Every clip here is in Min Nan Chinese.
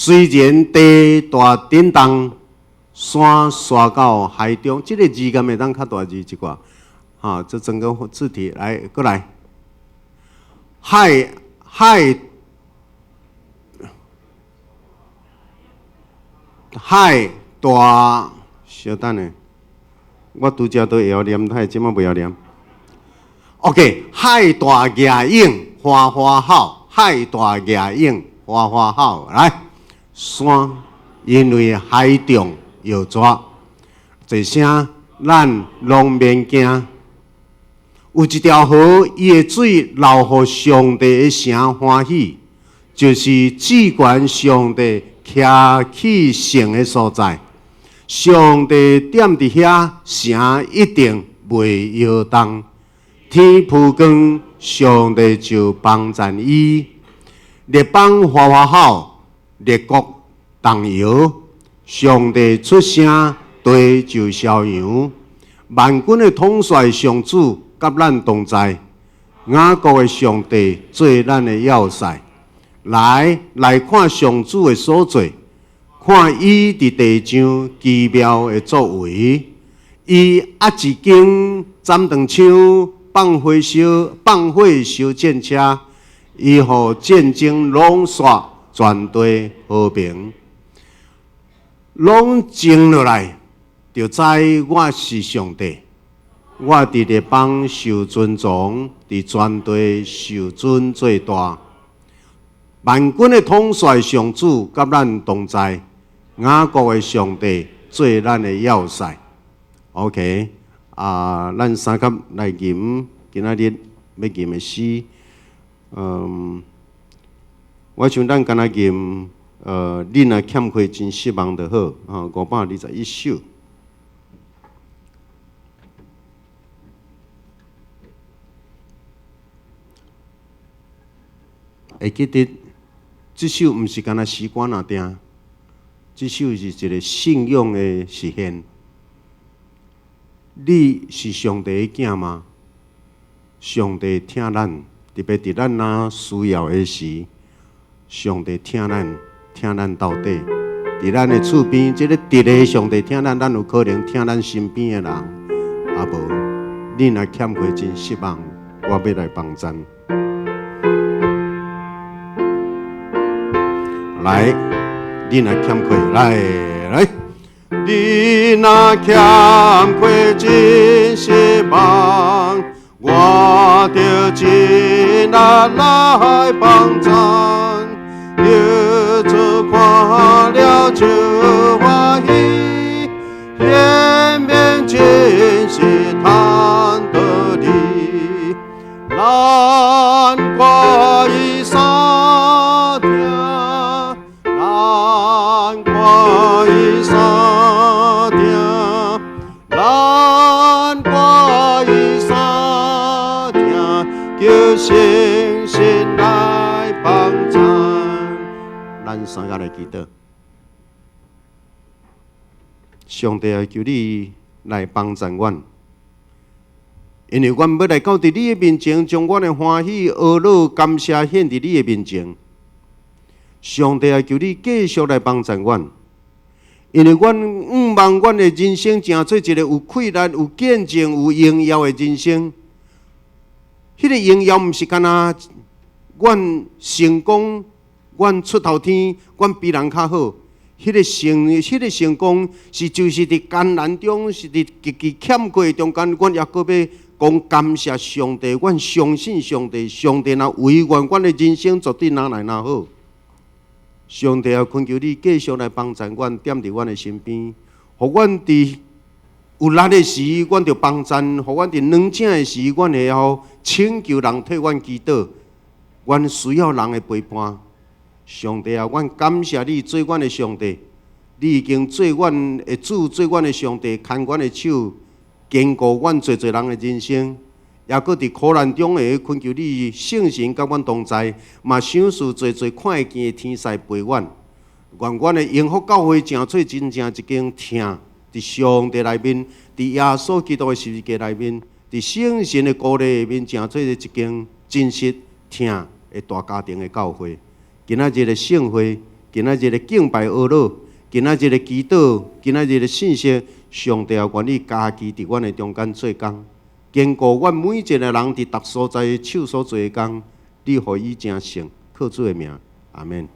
雖然地大震動，山瀉到海中，這个字敢會當較大字一寡？哈，這整個字體來過來，海海海大，稍等下，我拄才都會曉念，他這擺袂曉念。OK，海大舉湧，嘩嘩吼，海大舉湧，嘩嘩吼，來，山因為海中搖逝，這聲咱攏免驚。有一條河，伊的水流予上帝的城歡喜，就是至懸上帝徛起城的所在。上帝踮佇遐，城一定袂搖動。天曝光，上帝就幫贊伊。列邦嘩嘩吼，列國動搖。上帝出聲，地就消揚。萬軍的統帥上主佮咱同在，雅各的上帝做咱的要塞。來來看上主的所作，看伊佇地上奇妙的作為。伊壓一弓，斬斷槍，放火燒，放火燒戰車，伊予戰爭攏煞，全地和平，攏靜落來，就知我是上帝。我佇列邦受尊崇，佇全地受尊做大。萬軍的統帥上主佮咱同在，雅各的上帝做咱的要塞。OK，啊，咱三級來吟今仔日欲吟的詩。我想咱敢若吟，你若欠缺真失望就好，吼，521首。會記得這首毋是干焦詩歌爾定，這首是一個信仰的實現。你是上帝的囝嗎？上帝疼咱，特別佇咱若需要的時，上帝疼咱，疼咱到底。佇咱的厝邊，這个佇咧上帝疼咱，咱有可能疼咱身邊的人。啊無，你若欠缺真失望，我欲來幫贊。來，你若欠缺，來來，你若欠缺真失望，我著盡力來幫贊，著主看了就歡喜，顯明真是貪得你，難怪伊三聽，難怪伊三聽，難怪伊三聽，求聖神來幫贊。咱三个來祈禱，上帝啊，求你來幫贊阮，因為阮欲來到佇你的面前，將阮的歡喜、懊惱、感謝獻佇你的面前。上帝啊，求你繼續來幫贊阮，因為阮向望阮的人生成做一個有氣力、有見證、有榮耀的人生。彼个榮耀毋是干焦阮成功、阮出頭天、阮比人較好。彼个成功是就是佇艱難中，是佇極其欠缺中間，阮猶閣欲講感謝上帝，阮相信上帝，上帝若為阮，阮的人生絕對若來若好。上帝啊，懇求你繼續來幫贊阮，踮佇阮的身邊，予阮佇有力的時，阮就幫贊；予阮佇軟正的時，阮會曉請求人替阮祈禱。阮需要人的陪伴。上帝啊，阮感謝你做阮的上帝，你已經做阮的主，做阮的上帝，牽阮的手，堅固阮濟濟人的人生。猶閣佇苦難中會懇求你聖神佮阮同在，嘛賞賜濟濟看會見的天使陪阮。願阮的榮福教會成做真正一間疼，佇上帝內面，佇耶穌基督的十字架內面，佇聖神的鼓勵下面，成做一間真實疼的大家庭的教會。今仔日的聖會今仔日的敬拜呵咾，今仔日的祈禱，今仔日的信息，上帝也願意家己佇阮的中間做工，堅固阮每一個人佇逐所在手所做的工，你予伊成聖，靠主的名，阿們。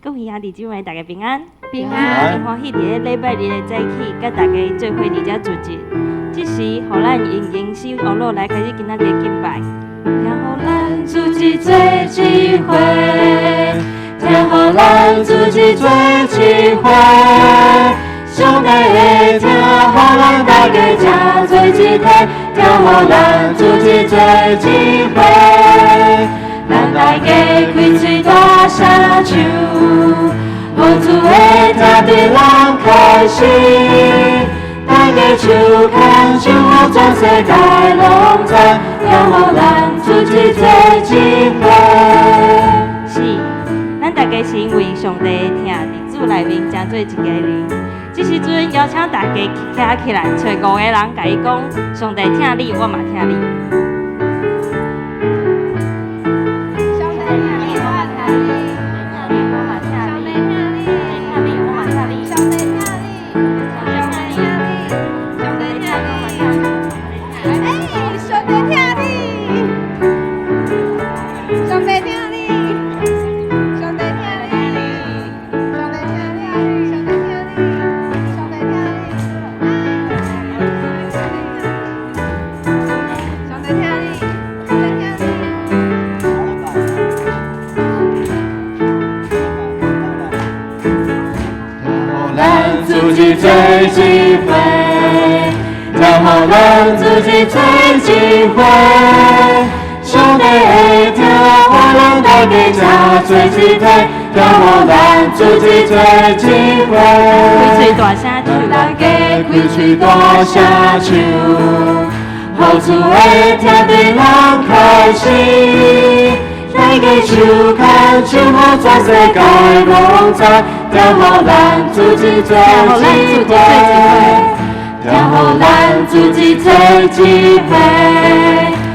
各位兄弟姊妹，大家平安。平安。真歡喜佇咧禮拜日的早起，佮大家做伙佇遮聚集。這時，予咱用吟詩呵咾來開始今仔日的敬拜。聽予咱組織做一伙，聽予咱組織做一伙，上帝會聽，予咱大家這做一體，聽予咱組織做一伙。咱大家開喙大聲唱，予主的疼對人開心。大家手牽手，予全世界攏知，聽予咱組織做一伙。是，咱大家是因為上帝的疼，佇主內面成做一家人。這時陣邀請大家徛起來，揣五個人共伊講：上帝疼你，我嘛疼你。做一伙，聽予咱組織做一伙，上帝會聽，予咱大家這做一體，聽予咱組織做一伙。開喙大聲唱，大家開喙大聲唱，予主的疼對人開心。大家手牽手，予全世界攏知。聽予咱組織做一伙，聽予咱組織做一伙，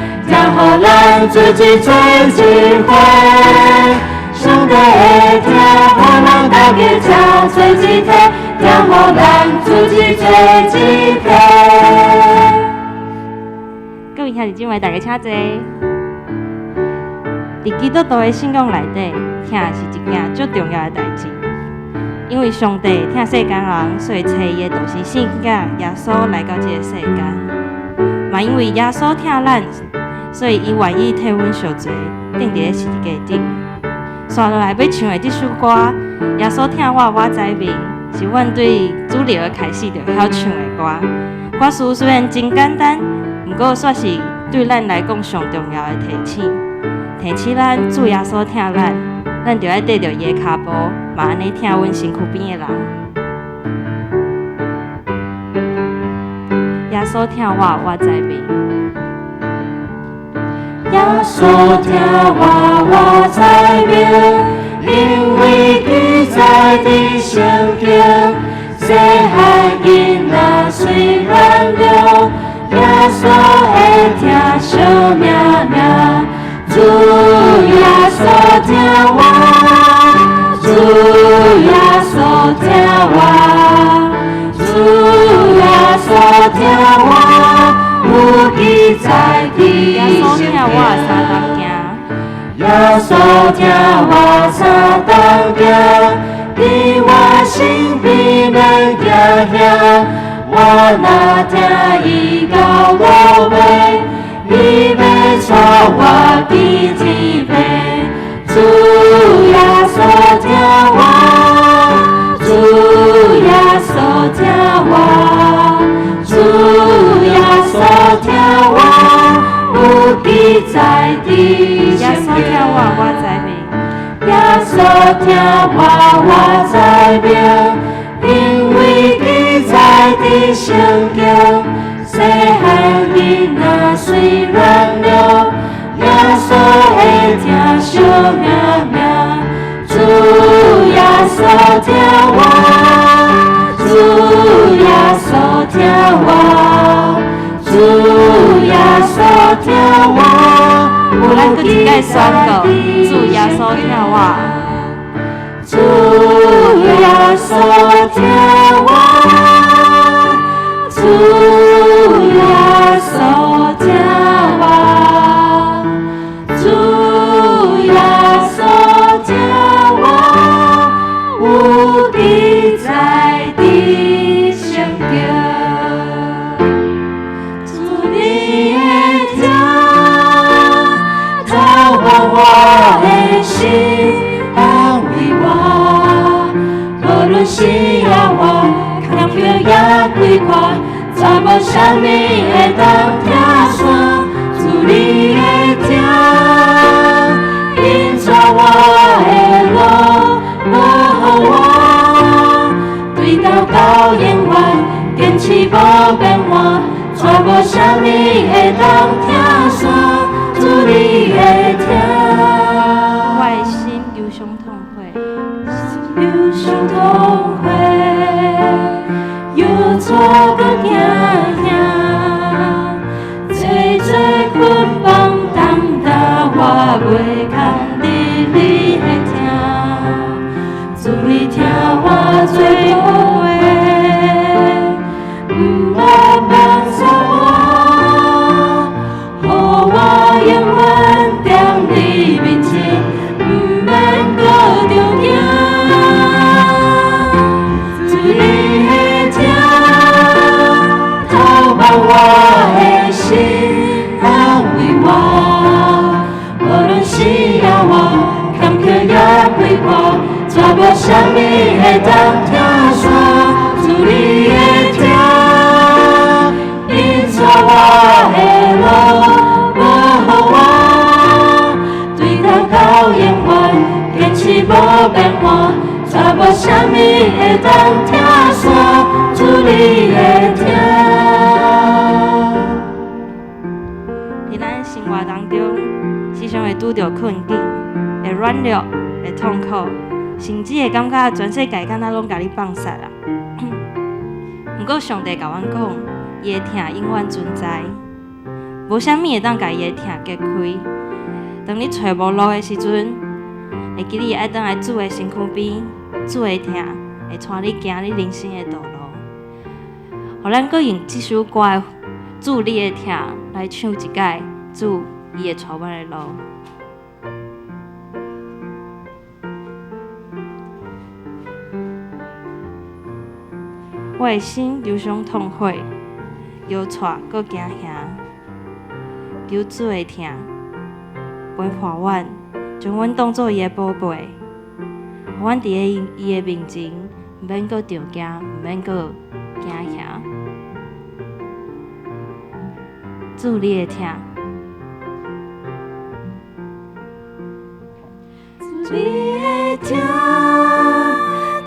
聽予咱組織做一伙。上帝會聽，予咱大家這做一體，聽予咱組織做一體。各位兄弟姊妹，大家請坐。佇基督徒的信仰內底，疼是一件足重要的代誌。因為上帝疼世間人，所以差伊的獨生子耶穌來到這個世間。嘛因為耶穌疼咱，所以伊願意替阮受罪，釘佇咧十字架頂。紲落來欲唱的這首歌《耶穌疼我，我知明》，是阮對主日學開始就會曉唱的歌。歌詞雖然真簡單，毋過煞是對咱來講上重要的提醒。提醒咱主耶穌疼咱，咱就愛綴著伊的跤步，嘛按呢疼阮身軀邊的人。耶穌疼我，我知明。耶穌疼我，我知明，因為記載佇聖經。細漢囡仔雖軟弱，耶穌會疼惜命命。主耶穌疼我，主耶穌疼我，主耶穌疼我，有記載佇耶穌疼我相共行，耶穌疼我相同行，佇我身邊免驚嚇，我若疼伊到落尾，伊欲帶我去天父。主耶穌疼我，主耶穌疼我，主耶穌疼我，有記載佇耶穌疼我，我知明。耶穌疼我，我知明，因為記載佇聖經。細漢囡仔雖軟弱，惜命命。主耶穌疼我，主耶穌疼我，主耶穌疼我。咱閣一擺宣告，主耶穌疼我。主耶穌疼我，主耶穌疼我，主耶穌疼我，有記載佇聖經。主你的疼，透過我的心，安慰我。無論死抑活，坎坷抑快活，再無啥物會當拆散。主你的疼，引帶我的路，保護我，對頭到永遠，堅持無變換，再無啥物會當拆散。主你的疼。我的心憂傷痛悔，憂傷痛悔，又錯閣驚嚇，濟濟捆綁重擔，我袂堪得你的疼，主你疼我最寶貴，毋捌放捨我，予我永遠踮你面前，毋免閣著驚。主你的疼，透過我的心，安慰我。無論死抑活，坎坷抑快活，再無啥物會當拆散。主你的疼，引帶我的路，保護我，對頭到永遠，堅持無變換，再無啥物會當拆散。主你的疼。佇咱生活當中，時常會拄著困境，會軟弱，會痛苦，甚至會感覺全世界敢若攏共你放殺啊！毋過上帝共阮講，伊的疼永遠存在，無啥物會當共伊的疼隔開。當你揣無路的時陣，會記你愛轉來主的身軀邊，主的疼會帶你行你人生的道路。予咱閣用這首歌的主你的疼來唱一擺，主伊會帶阮的路。我的心憂傷痛悔，搖掣閣驚嚇，求主的疼陪伴阮，將阮當做伊的寶貝，予阮佇咧伊的面前，毋免閣著驚，毋免閣驚嚇。主你的疼，主你的疼，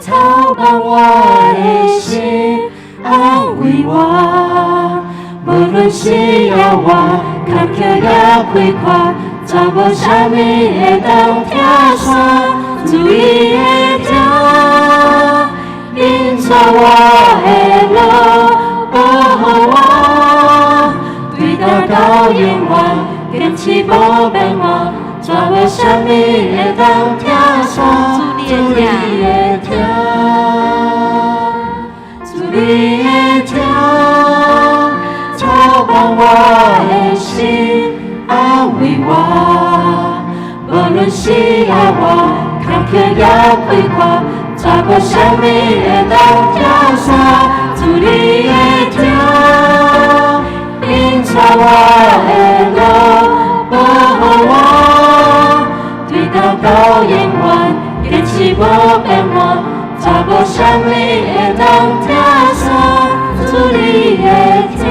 透過我的心，安慰我。無論死抑活，坎坷抑快活，再無啥物會當拆散。主伊的疼，引帶我的路，保護我，對頭到永遠，堅持無變換，再無啥物會當拆散。主你的疼，主你的疼，透過我的心，安慰我。無論死抑活，坎坷抑快活，再無啥物會當拆散。主你的疼，引帶我的路，保護我，對頭到永遠，堅持無變換，再無啥物會當拆散。主你的疼。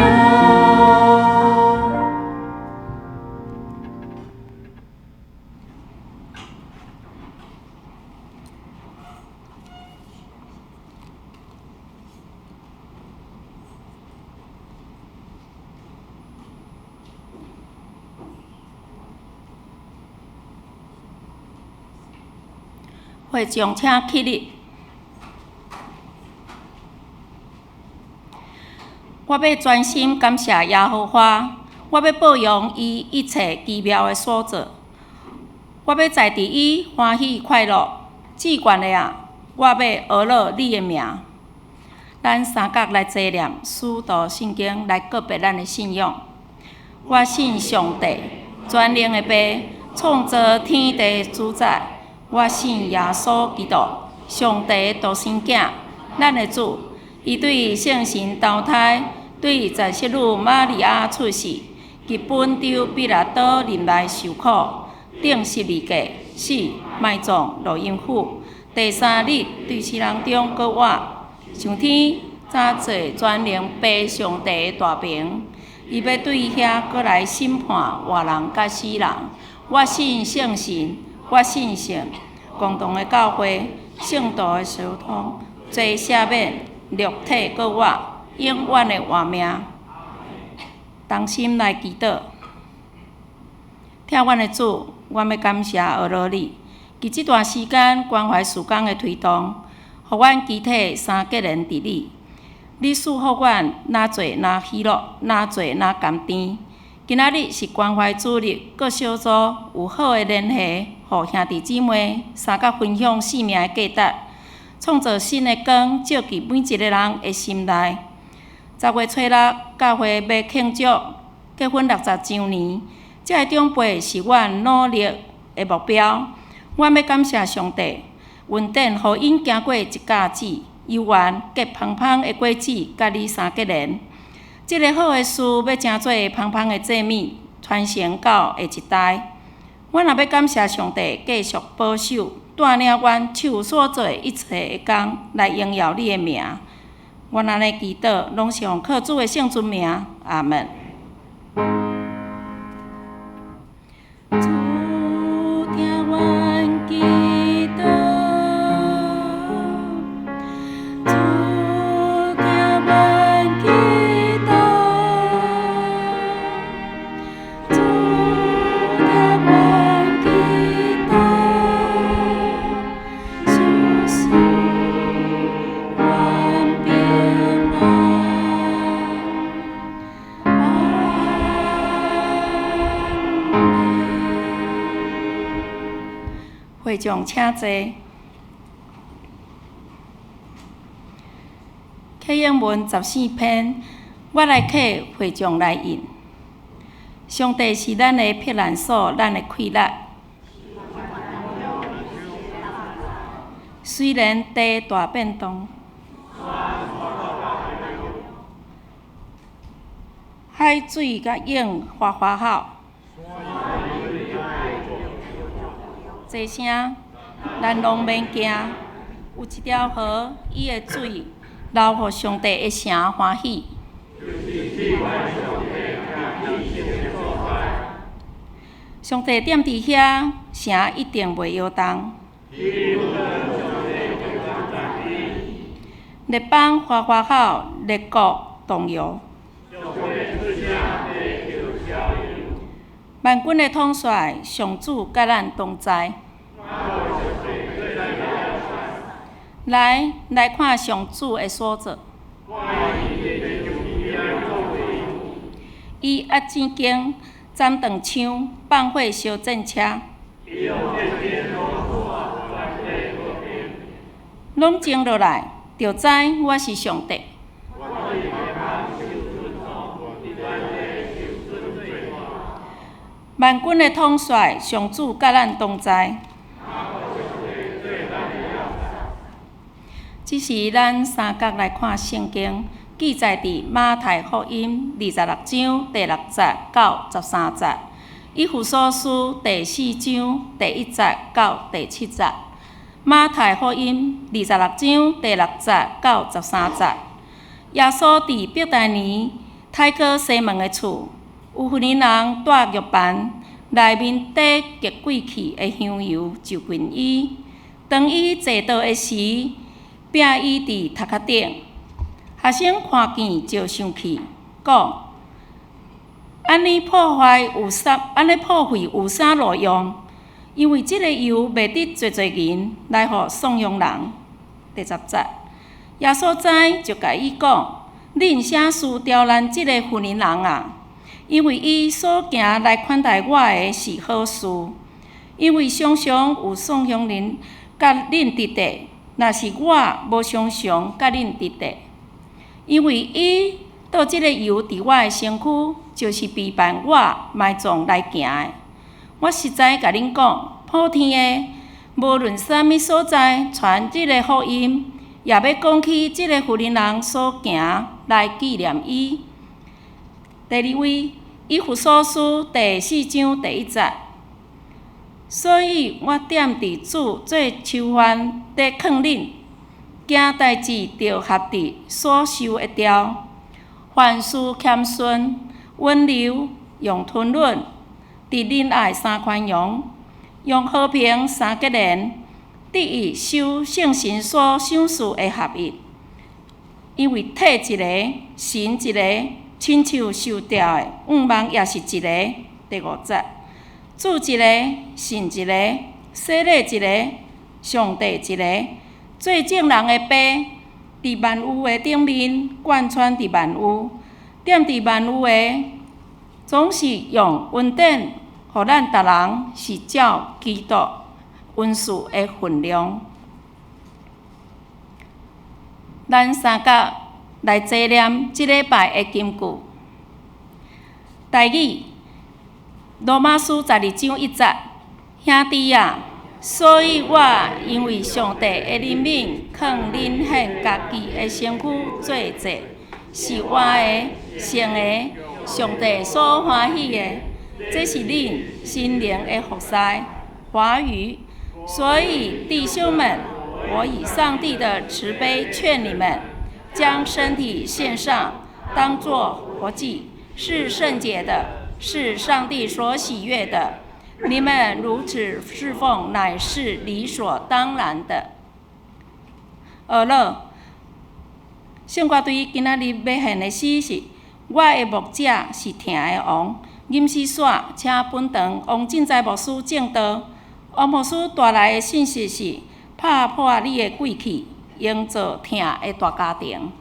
會眾請起立。我欲專心感謝耶和華，我欲報揚伊一切奇妙的所做。我欲在佇伊歡喜快樂，至懸的啊，我欲呵咾你的名。咱三角來齊念使徒信經來告白咱的信仰。我信上帝，全能的父，創造天地主宰。我信耶穌基督，上帝的獨生囝，咱的主。伊對聖神投胎，對十色女瑪利亞出世，佇本丟彼拉多任內受苦，釘十字架，死，埋葬，落陰府。第三日對死人中閣活，上天，轉做全能父上帝的大爿。伊欲對遐閣來審判活人佮死人。我信聖神，我信聖共同的教會，聖徒的相通，罪赦免，肉體閣活，永遠的活命。同心來祈禱，疼阮的主，阮欲感謝呵咾你。佇這段時間關懷事工的推動，予阮肢體相結連佇你。你賜予阮若做若喜樂，若做若甘甜。今仔日是關懷主日，各小組有好的聯繫，予兄弟姊妹相佮分享生命的價值，創造新的光，照佇每一個人的心內。10月初六，教會欲慶祝結婚60週年，這个長輩是阮努力的目標。阮欲感謝上帝，恩典予𪜶行過一甲子，猶原結芳芳的果子，佮你相結連。這个好的事欲成做芳芳的祭物，傳承到下一代。阮也欲感謝上帝，繼續保守帶領阮手所做的一切的工，來榮耀你的名。阮按呢祈禱，攏是奉靠主的聖尊名，阿門。主聽阮祈禱，主聽阮祈禱，主聽阮祈禱，事事願平安。阿們。會眾請坐。啟應文14篇，我來替會眾來印。上帝是咱的避難所，咱的氣力。雖然地大變動，海水佮湧嘩嘩吼，濟聲，咱攏免驚。有一條河，伊的水流予上帝的城歡喜。上帝踮佇遐，城一定袂搖動。列邦嘩嘩吼，列國動搖。萬軍的統帥，上主佮咱同在。來，來看上主的所做。伊壓錢弓，斬斷槍，放火燒戰車。攏靜落來，就知我是上帝。萬軍的統帥，上主佮咱同在。這時，咱三角來看聖經，記載佇馬太福音26章第6節到13節，以弗所書第4章第1節到第7節。馬太福音26章第6節到13節，耶穌佇伯大尼太哥西門的厝，有婦人帶玉盤，內面底極貴氣的香油就近伊。當伊坐桌的時，摒伊佇頭殼頂。學生看見就生氣，講：按呢破壞有啥？按呢破費有啥路用？因為這个油賣得濟濟銀來予送養人。第十節，耶穌知就共伊講：恁啥事刁難這个婦人人啊？因為伊所行來款待我的是好事。因為常常有送養人佮恁佇佇，若是我無常常佮恁佇佇。因為伊倒這个油佇我的身軀，就是備辦我埋葬來行的。我實在共恁講，普天的無論啥物所在，傳這个福音，也欲講起這个婦人人所行來紀念伊。第二位，以弗所書第四章第一節。所以我踮佇主做囚犯，咧勸恁，行代誌著合佇所受的召，凡事謙遜、溫柔，用吞忍，佇忍愛三寬容，用和平三結連，得以守聖神所賞賜的合一。因為體一個，神一個，親像受召的，向望也是一個。第五節，主一個，信一個，洗禮一個，上帝一個，做眾人的父，佇萬有的頂面，貫穿佇萬有，踮佇萬有的，總是用恩典，予咱逐人是照基督恩賜的分量。咱三角來提念這禮拜的金句。台語，羅馬書12章1節，兄弟啊，所以我因為上帝的憐憫，勸恁獻家己的身軀做祭，是活的、聖的，上帝所歡喜的。這是恁心靈的服侍。華語，所以弟兄們，我以上帝的慈悲勸你們，將身體獻上，當作活祭，是聖潔的，是上帝所喜悅的。你們如此事奉，乃是理所當然的。學樂，聖歌隊今仔日欲獻的詩是：我的牧者是疼的王，吟詩煞，請本堂王進財牧師證道。王牧師帶來的信息是：拍破你的過去，營造疼的大家庭。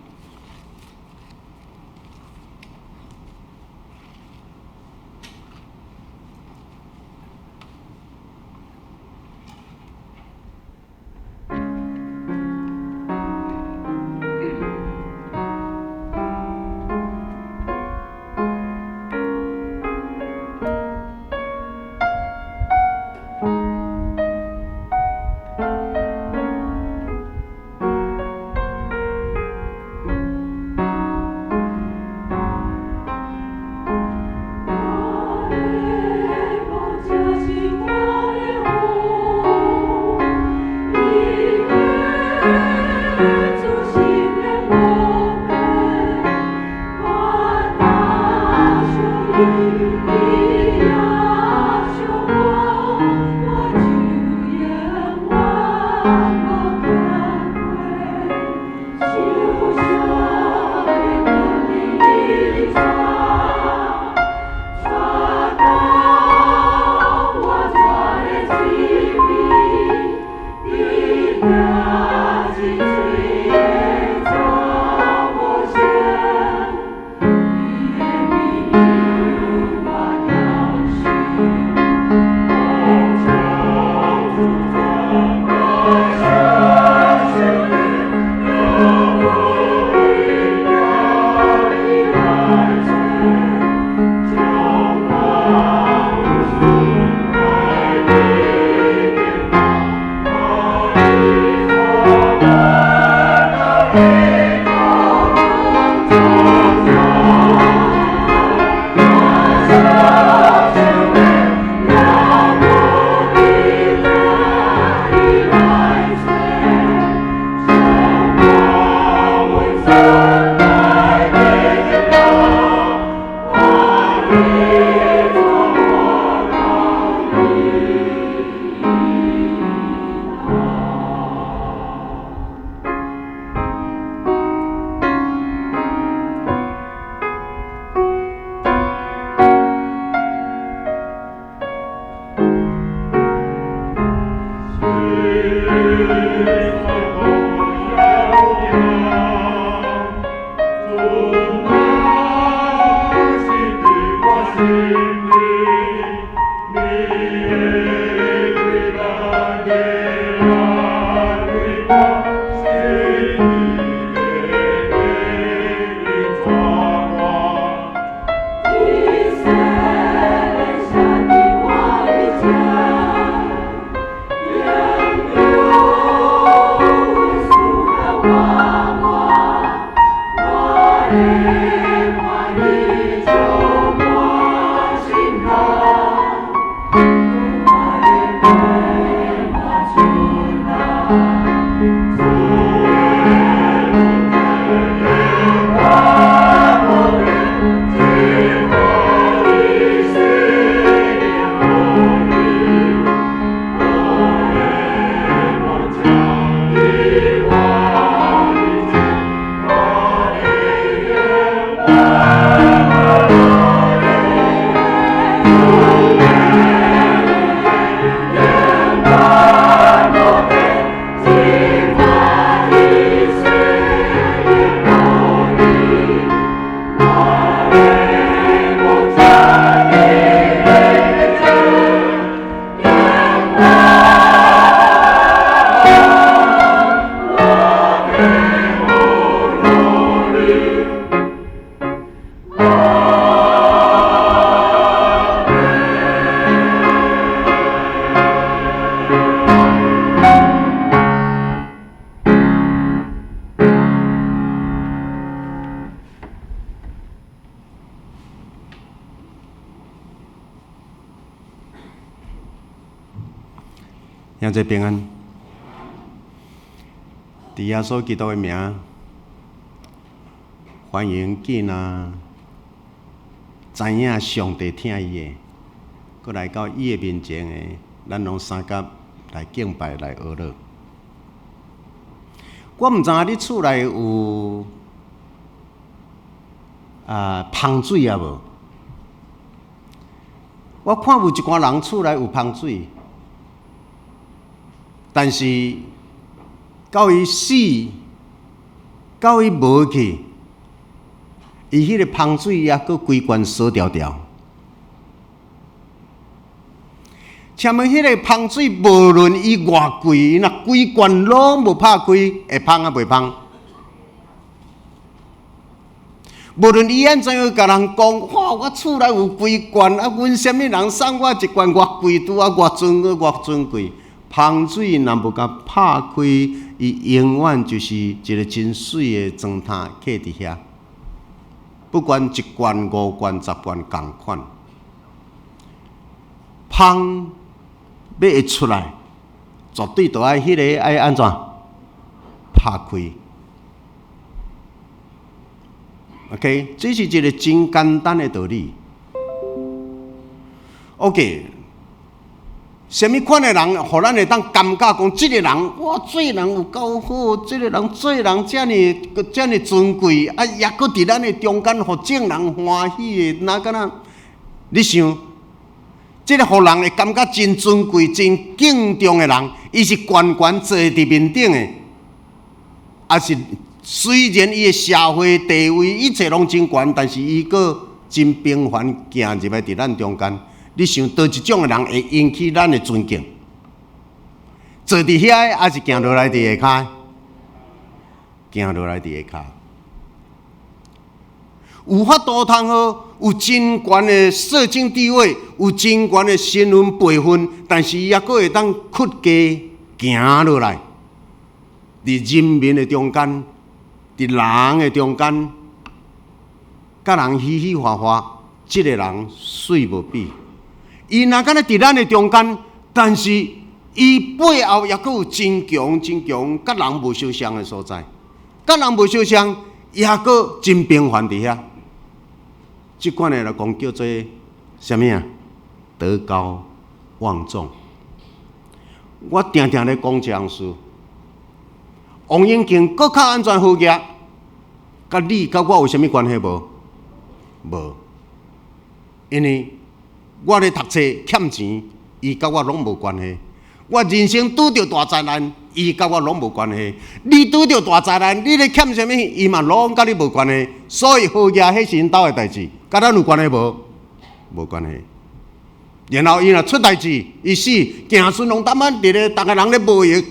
兄弟平安，伫耶穌基督的名，歡迎囝仔知影上帝疼伊的，閣來到伊的面前的，咱攏相佮來敬拜來學樂。我毋知影你厝內有芳水啊無？我看有一寡人厝內有芳水。但是到伊死，到伊無去，伊彼个芳水抑閣規罐鎖牢牢。請問彼个芳水，無論伊偌貴，伊若規罐攏無拍開，會芳抑袂芳？無論伊按怎樣共人講，哇！我厝內有幾罐，啊，阮啥物人送我一罐偌貴，拄啊偌尊偌尊貴。芳水若無共拍開，伊永遠就是一個真媠的狀態，放佇遐。不管一罐、五罐、十罐，仝款。芳欲會出來，絕對著愛彼个愛按怎拍開。OK，這是一個真簡單的道理。OK。啥物款的人，予咱會當感覺講，這个人哇，做人有夠好，這个人做人遮爾遮爾尊貴，啊，抑閣佇咱的中間，予眾人歡喜的，若敢若你想，這个予人會感覺真尊貴、真敬重的人，伊是懸懸坐佇面頂的，抑是雖然伊的社會地位一切攏真懸，但是伊閣真平凡行入來佇咱中間。你想佗一種的人會引起咱的尊敬？坐佇遐的，抑是行落來佇下跤？行落來佇下跤。有法度通好，有真懸的社經地位，有真懸的身份輩分，但是伊抑閣會當屈低行落來，佇人民的中間，佇人的中間，佮人嘻嘻哈哈，這个人媠無比。伊若敢若佇咱的中間，但是伊背後抑閣有真強真強，佮人無相像的所在，佮人無相像，抑閣真平凡佇遐。這款的來講叫做啥物啊？德高望重。我定定咧講這項事。王永慶閣較按怎好額，佮你佮我有啥物關係無？無，因為我咧讀冊欠錢，伊佮我攏無關係。我人生拄著大災難，伊佮我攏無關係。你拄著大災難，你咧欠啥物，伊嘛攏佮你無關係。所以好額彼是𪜶兜的代誌，佮咱有關係無？無關係。然後伊若出代誌，伊死，子孫攏當按佇咧，逐個人咧無閒，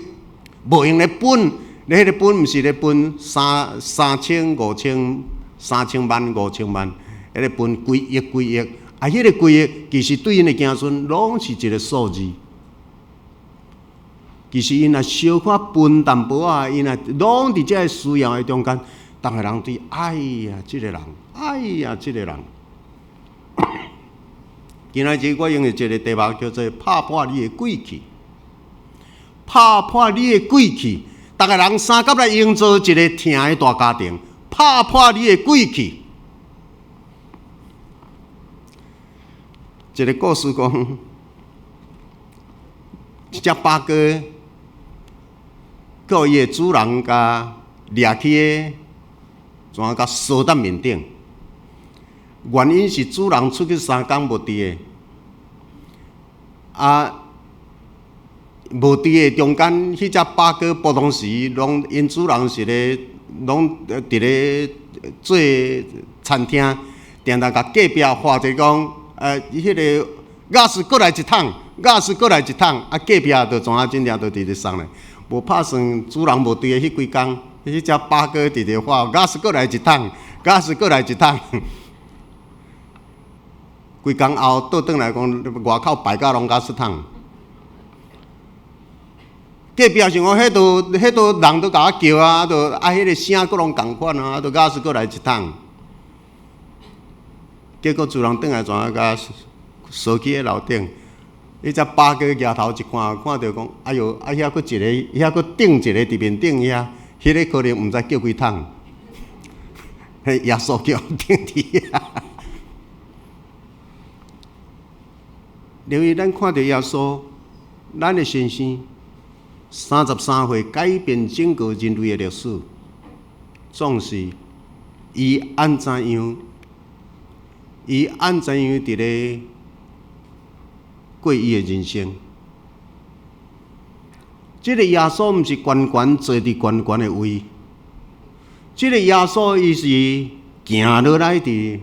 無閒咧分，咧彼個分毋是咧分三千五千3000萬5000萬，彼個分幾億幾億，啊，彼個幾億其實對𪜶的子孫攏是一個數字。其實𪜶若小可分淡薄仔，𪜶若攏佇這个需要的中間，逐個人對，哎呀，這個人，哎呀，這個人。今仔日我用的一個題目叫做拍破你的過去，拍破你的過去，逐个人相佮來營造一個疼的大家庭，拍破你的過去。一個故事講，一隻八哥，叫伊的主人共掠去的，怎啊共鎖佇面頂。原因是主人出去3工無佇的，啊，無佇的中間，彼隻八哥不當時攏𪜶主人是咧，攏佇咧做餐廳，定定共隔壁喊一講，彼个鑰匙閣來一桶，鑰匙閣來一桶，啊，隔壁就怎啊真正就佇咧送咧，無拍算主人無佇的彼幾工，彼隻八哥佇咧喊鑰匙閣來一桶，鑰匙閣來一桶。幾工後倒轉來講，外口敗甲攏甲出桶。隔壁想講，彼度人都共我叫啊，就啊，彼个聲閣攏仝款啊，就鑰匙閣來一桶。結果主人轉來怎啊？共鎖起佇樓頂。彼隻八哥舉頭一看，看著講：哎喲，啊遐閣一个，遐閣頂一个佇面頂遐，彼个可能毋知叫幾桶。彼耶穌叫釘佇遐。因為咱看著耶穌，咱的先生33歲改變整個人類的歷史，總是伊按怎樣，伊按怎樣佇咧過伊的人生。這個耶穌毋是懸懸坐佇懸懸的位，這個耶穌伊是行落來佇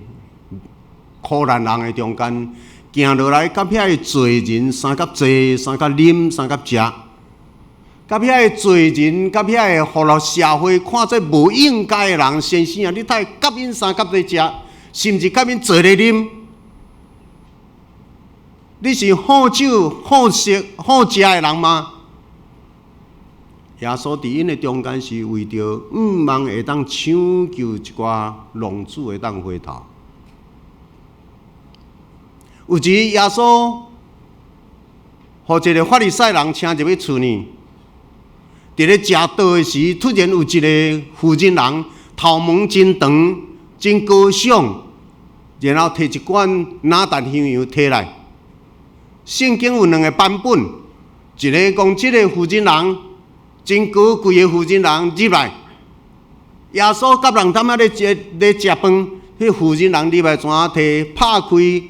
苦難人的中間。行落來，佮遐个罪人相佮坐，相佮啉，相佮食，佮遐个罪人，佮遐个予落社會看做無應該的人，先生啊，你會共𪜶相佮咧食，甚至佮𪜶坐咧啉？你是好酒、好食、好食的人嗎？耶穌佇𪜶的中間是為著向望會當搶救一寡浪子會當回頭。有一日，耶穌予一个法利賽人請入去厝呢，佇咧食桌的時，突然有一个婦人人頭毛真長、真高尚，然後提一罐哪噠香油提來。聖經有兩个版本，一个講這个婦人人真高貴的婦人人入來，耶穌佮人踮遐咧食飯，彼婦人人入來怎啊提拍開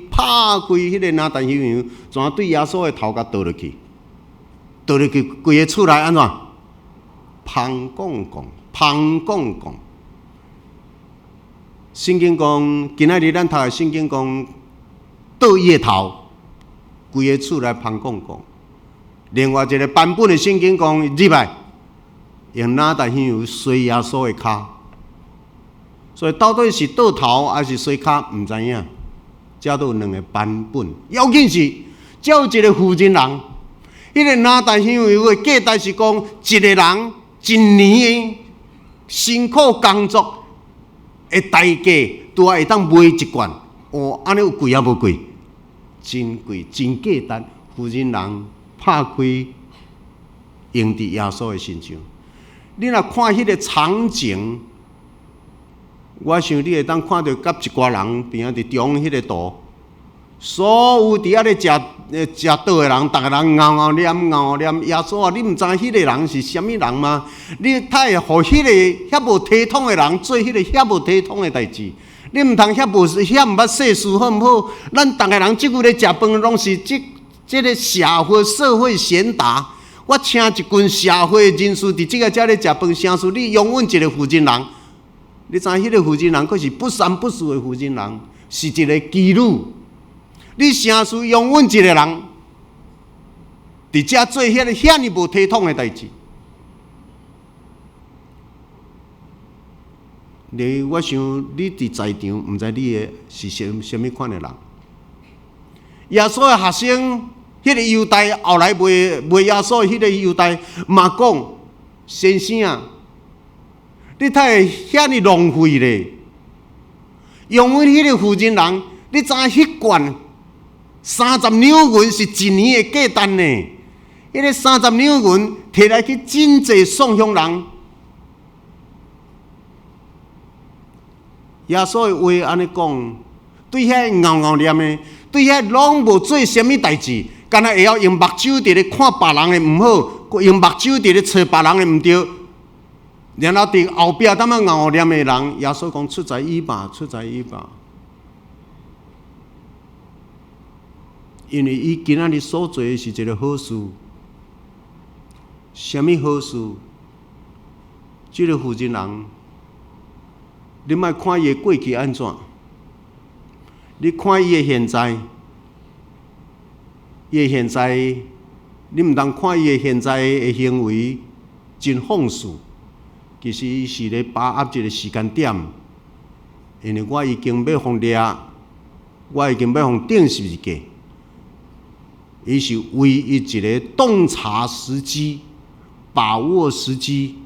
彼个哪噠香油，怎啊對耶穌的頭共倒落去，倒落去規个厝內按怎？芳摃摃，芳摃摃。聖經講，今仔日咱讀的聖經講，倒伊的頭，規个厝內芳摃摃。另外一个版本的聖經講，入來用哪噠香油洗耶穌的跤，所以到底是倒頭還是洗跤，毋知影。這都有兩個版本。要緊是，這有一個婦人人，彼个哪噠香油的價值是講，一個人一年的辛苦工作的代價，拄仔會當買一罐。哦，按呢有貴抑無貴？真貴，真價值。婦人人拍開，用佇耶穌的身上。你若看彼个場景，我想你會當看著佮一寡人邊仔佇中彼个圖，所有佇遐咧食桌的人，逐个人𠢕𠢕念𠢕念。耶穌啊，你毋知彼个人是啥物人嗎？你太會予彼个遐無體統的人做彼个遐無體統的代誌？你毋通遐毋捌世事好毋好？咱逐个人這久咧食飯，攏是這個社會賢達，我請一群社會人士佇這个遮咧食飯，啥事你容忍一个婦人人？你知彼个婦人人，閣是不三不四的婦人人，是一个妓女。你啥事容忍一个人佇遮做彼个遐爾無體統的代誌？你我想你佇在場，毋知你的是啥物款的人。耶穌的學生，彼個猶大後來賣耶穌的彼個猶大嘛講：先生啊，你哪會遐爾浪費咧？用阮彼個婦人人，你知影彼罐30兩銀是一年的價值呢？彼個30兩銀提來去賑濟送予人。耶穌的話按呢講，對遐敖敖念的，對遐攏無做啥物代誌，干焦會曉用目睭佇咧看別人的毋好，用目睭佇咧揣別人的毋對，然後佇後壁淡仔敖敖念的人，耶穌講出在伊吧，出在伊吧，因為伊今仔日所做的是一個好事，啥物好事？這個負責人。你莫看伊的過去按怎，你看伊的現在，伊的現在，你毋通看伊的現在的行為真放肆，其實伊是咧把握一個時間點，因為我已經欲予掠，我已經欲予釘十字架，伊是唯一一个洞察時機、把握時機。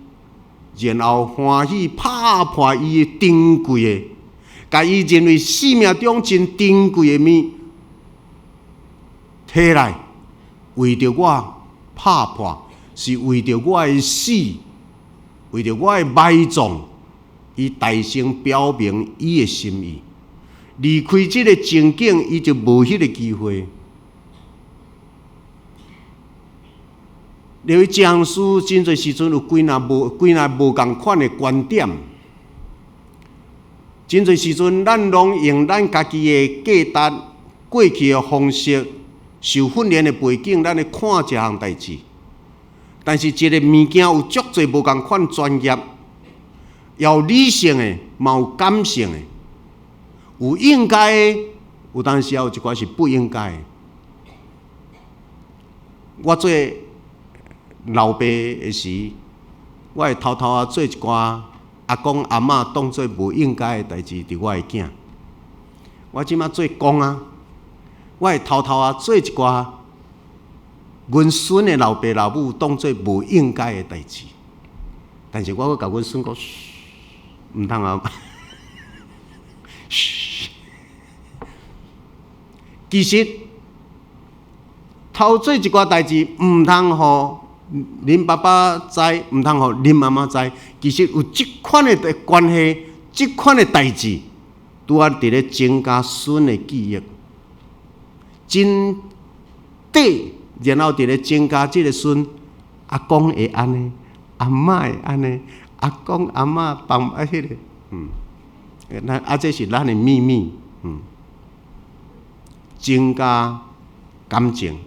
然後歡喜拍破伊的珍貴的，共伊認為生命中真珍貴的物，提來為著我拍破，是為著我的死，為著我的埋葬，伊大聲表明伊的心意。離開這个情景，伊就無彼个機會。因為講師真濟時陣有幾若無幾若無仝款的觀點，真濟時陣咱攏用咱家己的價值、過去的方式、受訓練的背景，咱來看這項代誌。但是這个物件有足濟無仝款專業，有理性的，嘛有感性的，有應該的，有當時也有一寡是不應該的。我做老爸的時，我會偷偷仔做一寡阿公阿嬤當做無應該的代誌，佇我的囝。我這馬做公啊，我會偷偷仔做一寡阮孫的老爸老母當做無應該的代誌，但是我閣共阮孫講，毋通啊，噓。其實偷做一寡代誌，毋通予恁爸爸知，毋通予恁媽媽知。其實有這款的關係，這款的代誌，拄仔佇咧增加孫的記憶，真短，然後佇咧增加這个孫阿公會按呢，阿嬤會按呢，阿公阿嬤幫啊彼个，咱啊這是咱的秘密，增加感情。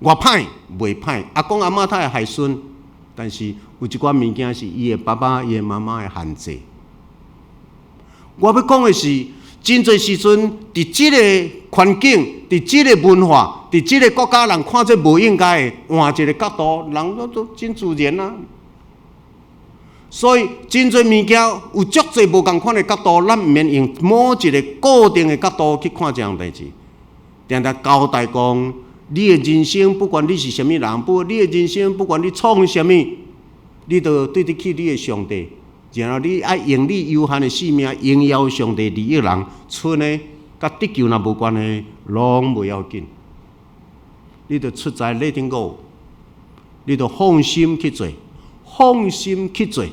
偌歹袂歹，阿公阿嬤較會害孫，但是有一寡物件是伊的爸爸、伊的媽媽的限制。我欲講的是，真濟時陣，佇這个環境、佇這个文化、佇這个國家，人看做無應該的，換一个角度，人攏都真自然啊。所以，真濟物件有足濟無仝款的角度，咱毋免用某一个固定的角度去看這項代誌。定定交代講，你的人生不管你是啥物人，不你的人生不管你創啥物，你都對得起你的上帝。然後你愛用你有限的性命榮耀上帝，利益人，賰的佮得救若無關係，攏袂要緊。你著出在 letting go，你著放心去做，放心去做。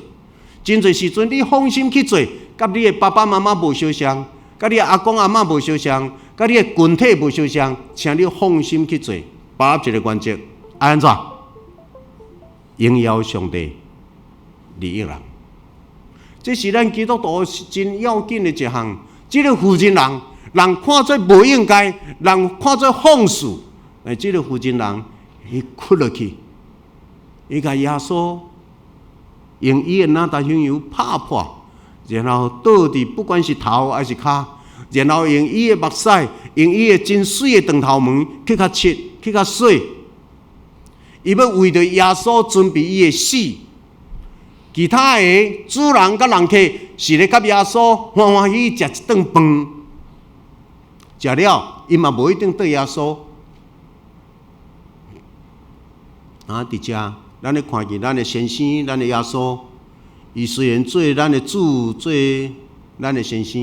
真濟時陣你放心去做，佮你的爸爸媽媽無相像，佮你的阿公阿嬤無相像，佮你的群體無相像，請你放心去做，把握一个原則，按怎？榮耀上帝，利益人。這是咱基督徒真要緊的一項。這个婦人人，人看做無應該，人看做放肆，但這个婦人人，伊屈落去，伊共耶穌用伊的哪噠香油拍破，然後倒佇不管是頭還是跤，然後用伊的目屎，用伊的真媠的長頭毛去共拭，去共洗。伊欲為著耶穌準備伊的死。其他的主人佮人客是咧佮耶穌歡歡喜喜食一頓飯，食了伊嘛無一定綴耶穌。啊，佇遮，咱咧看見咱的先生，咱的耶穌，伊雖然做咱的主，做咱的先生，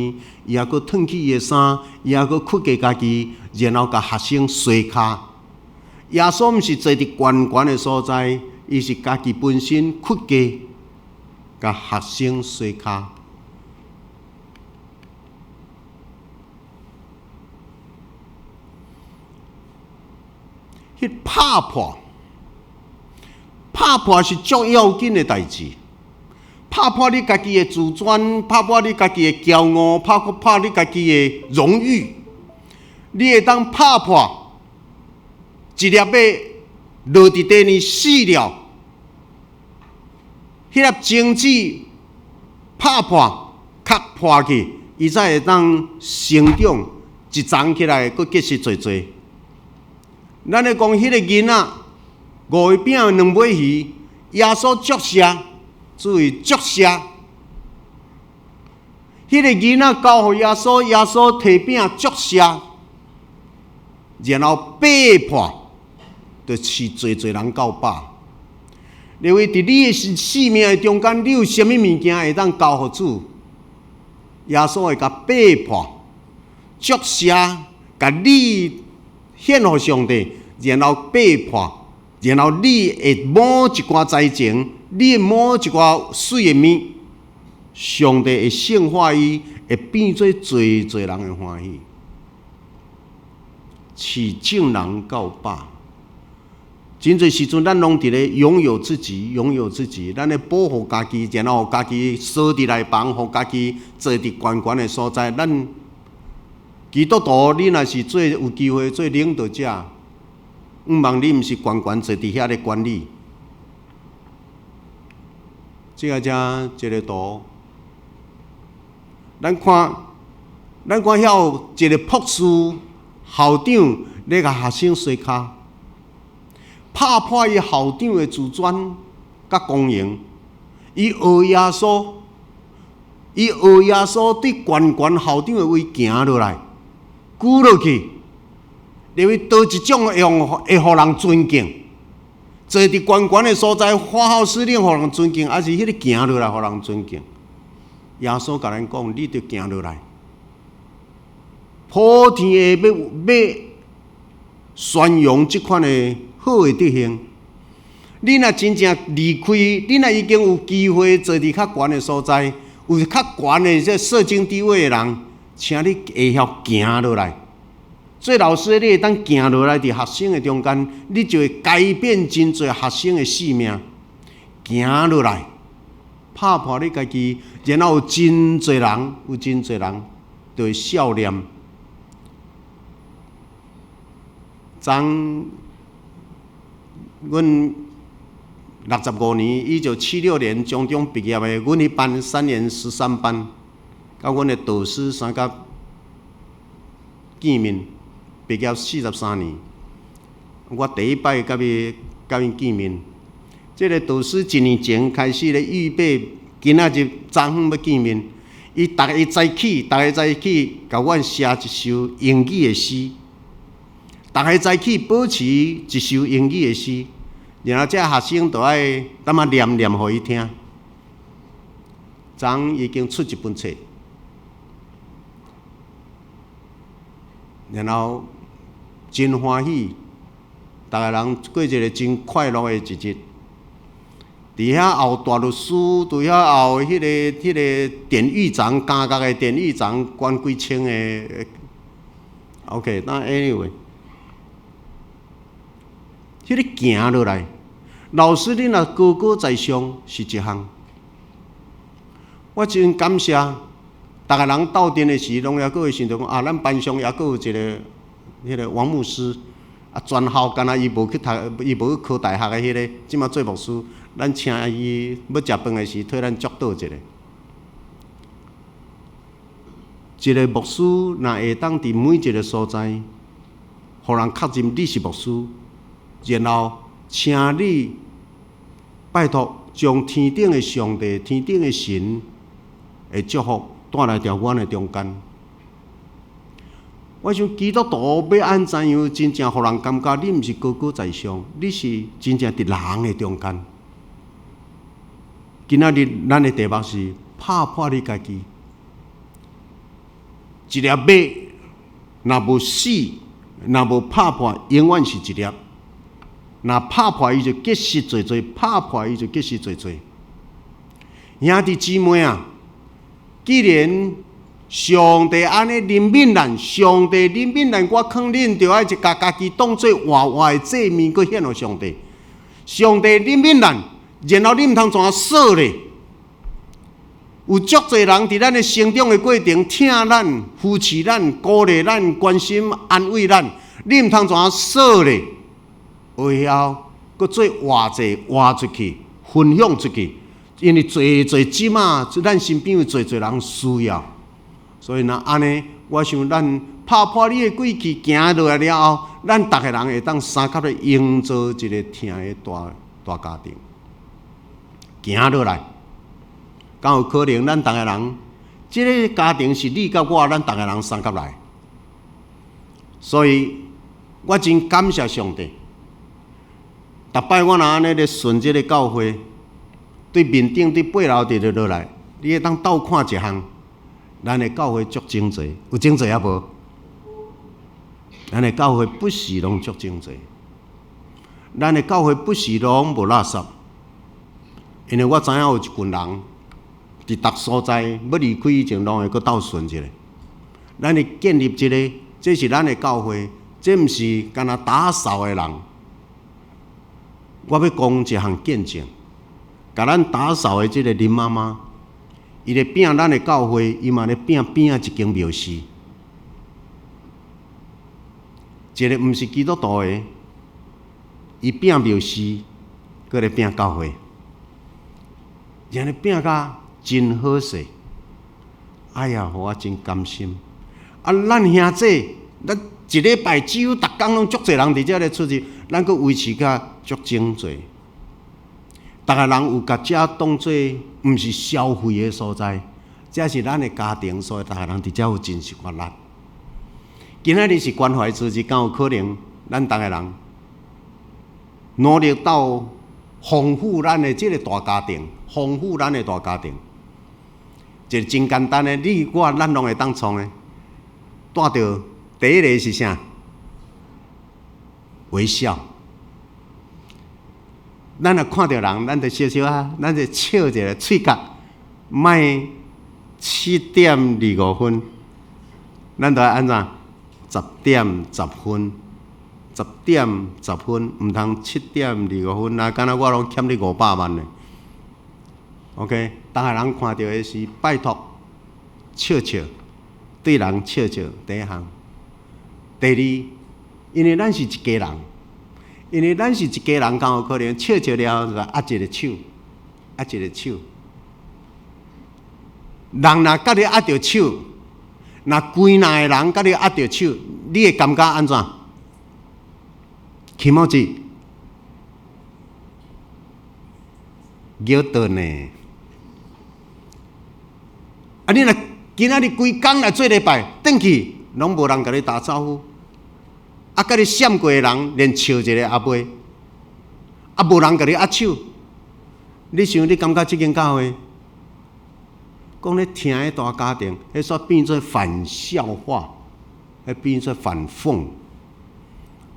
伊猶閣褪去伊的衫，伊猶閣屈低家己，然後共學生洗跤。耶穌毋是坐佇懸懸的所在，伊是家己本身屈低，共學生洗跤。彼拍破，拍破是足要緊的代誌。拍破你家己的自尊，拍破你家己的驕傲，拍破你家己的榮譽。你會當拍破一粒欲落佇地呢死了，彼粒種子拍破、殼破去，伊才會當成長，一長起來，閣結實濟濟。咱咧講彼個囡仔，五個餅兩尾魚，耶穌祝謝，注意祝謝。彼個囡仔交予耶穌，耶穌提餅祝謝，然後擘破，就飼濟濟人夠飽。因為佇你的生命的中間，你有啥物物件會當交予主？耶穌會共擘破，祝謝，共你獻予上帝，然後擘破，然後你的某一寡才情，你的某一寡媠的物，上帝會聖化伊，會變做濟濟人的歡喜，飼眾人夠飽。真濟時陣，咱攏佇咧擁有自己，擁有自己，咱咧保護家己，然後予家己鎖佇內房，予家己坐佇懸懸的所在。咱基督徒，你若是做有機會做領導者，毋望你毋是懸懸坐佇遐咧管理。這个遮一個圖，咱看，咱看遐有一個博士校長咧共學生洗跤。拍破伊校長的自尊佮光榮，伊學耶穌，伊學耶穌對懸懸校長的位行落來，跪落去，認為佗一種會用會予人尊敬，坐佇懸懸的所在發號施令，予人尊敬，抑是彼个行落來予人尊敬？耶穌共咱講，你著行落來，普天下欲欲宣揚這款的好的德行，你若真正離開，你若已經有機會坐佇較懸的所在，有較懸的這社經地位的人，請你會曉行落來。做老師的，你會當行落來佇學生的中間，你就會改變真濟學生的性命。行落來，拍破你家己，然後有真濟人，有真濟人就會笑念。昨阮65年，1976年中中畢業的，阮彼班三年13班，佮阮的導師三甲見面，畢業43年，我第一擺佮伊佮𪜶見面。這个導師一年前開始咧預備，今仔日昨昏欲見面，伊逐个早起，逐个早起，共阮寫一首英語的詩，逐个早起保持一首英語的詩。然後這學生就愛淡仔念念予伊聽。昨已經出一本冊，然後真歡喜，逐个人過一个真快樂的一日。佇遐後大律師，佇遐後彼个典獄長，監獄的典獄長，關幾千个。OK，那 anyway，彼个行落來。老師，你若高高在上是一項，我真感謝，逐个人鬥陣的時，攏猶閣會想著講啊，咱班上猶閣有一个彼个王牧師，啊，全校敢若伊無去讀，伊無去考大學的彼个，這馬做牧師，咱請伊欲食飯的時，替咱祝禱一下。一个牧師若會當佇每一个所在，予人確認你是牧師，然後請你拜託將天頂的上帝、天頂的神的祝福帶來佇阮的中間。我想基督徒欲按怎樣真正予人感覺你毋是高高在上，你是真正佇人的中間。今仔日咱的題目是拍破你家己。一粒馬若無死，若無拍破，永遠是一粒。若拍破伊就結實濟濟，拍破伊就結實濟濟。兄弟姊妹啊，既然上帝按呢憐憫咱，上帝憐憫咱，我勸恁著愛一共家己當做活活的祭物，閣獻予上帝。上帝憐憫咱，然後你毋通怎說咧？有足濟人佇咱的成長的過程，疼咱、扶持咱、鼓勵咱、關心、安慰咱，你毋通怎說咧？會曉閣做活祭活出去，分享出去，因為濟濟這馬，咱身邊有濟濟人需要，所以若按呢，我想咱拍破你的過去，行落來了後，咱逐个人會當相佮來營造一个疼的大大家庭，行落來。敢有可能？咱逐个人，這个家庭是你佮我，咱逐个人相佮來。所以，我真感謝上帝。逐擺我若按呢咧巡這个教會，對面頂對八樓佇咧落來，你會當鬥看一項，咱的教會足整齊，有整齊抑無？咱的教會不是攏足整齊，咱的教會不是攏無垃圾，因為我知影有一群人。佇逐所在欲離開以前，攏會閣鬥巡一下。咱會建立一个，這是咱的教會，這毋是干焦打掃的人。我欲講一項見證，共咱打掃的這个林媽媽，伊咧拚咱的教會，伊嘛咧拚邊仔一間廟寺。一个毋是基督徒的，伊拚廟寺，閣咧拚教會，然後拚甲真好勢，哎呀，予我真甘心。啊，咱兄弟，咱一禮拜只有逐工攏足濟人佇遮咧出入，咱閣維持甲足整齊。逐个人有共遮當做毋是消費的所在，這是咱的家庭，所以逐个人佇遮有盡一寡力。今仔日是關懷主日，敢有可能咱逐个人努力到豐富咱的這个大家庭，豐富咱的大家庭。一个真簡單的，你我咱攏會當創的。帶著第一个是啥？微笑。咱若看著人，咱就笑笑啊，咱就笑一下，喙角莫7點25分，咱就愛按怎？10點10分，10點10分，毋通7點25分，啊，敢若我攏欠你500萬呢。OK，逐个人看著的是拜託笑笑，對人笑笑，第一項。第二，因為咱是一家人，因為咱是一家人，敢有可能笑笑了後就握一个手，握一个手。人若佮你握著手，若規若的人佮你握著手，你會感覺按怎？気持ち叫倒呢？啊！你若今仔日規工來做禮拜，轉去攏無人共你打招呼，啊，共你閃過的人連笑一下也袂，啊，無人共你握手，你想你感覺這間教會講咧疼的大家庭，彼煞變做反笑話，彼變做反諷。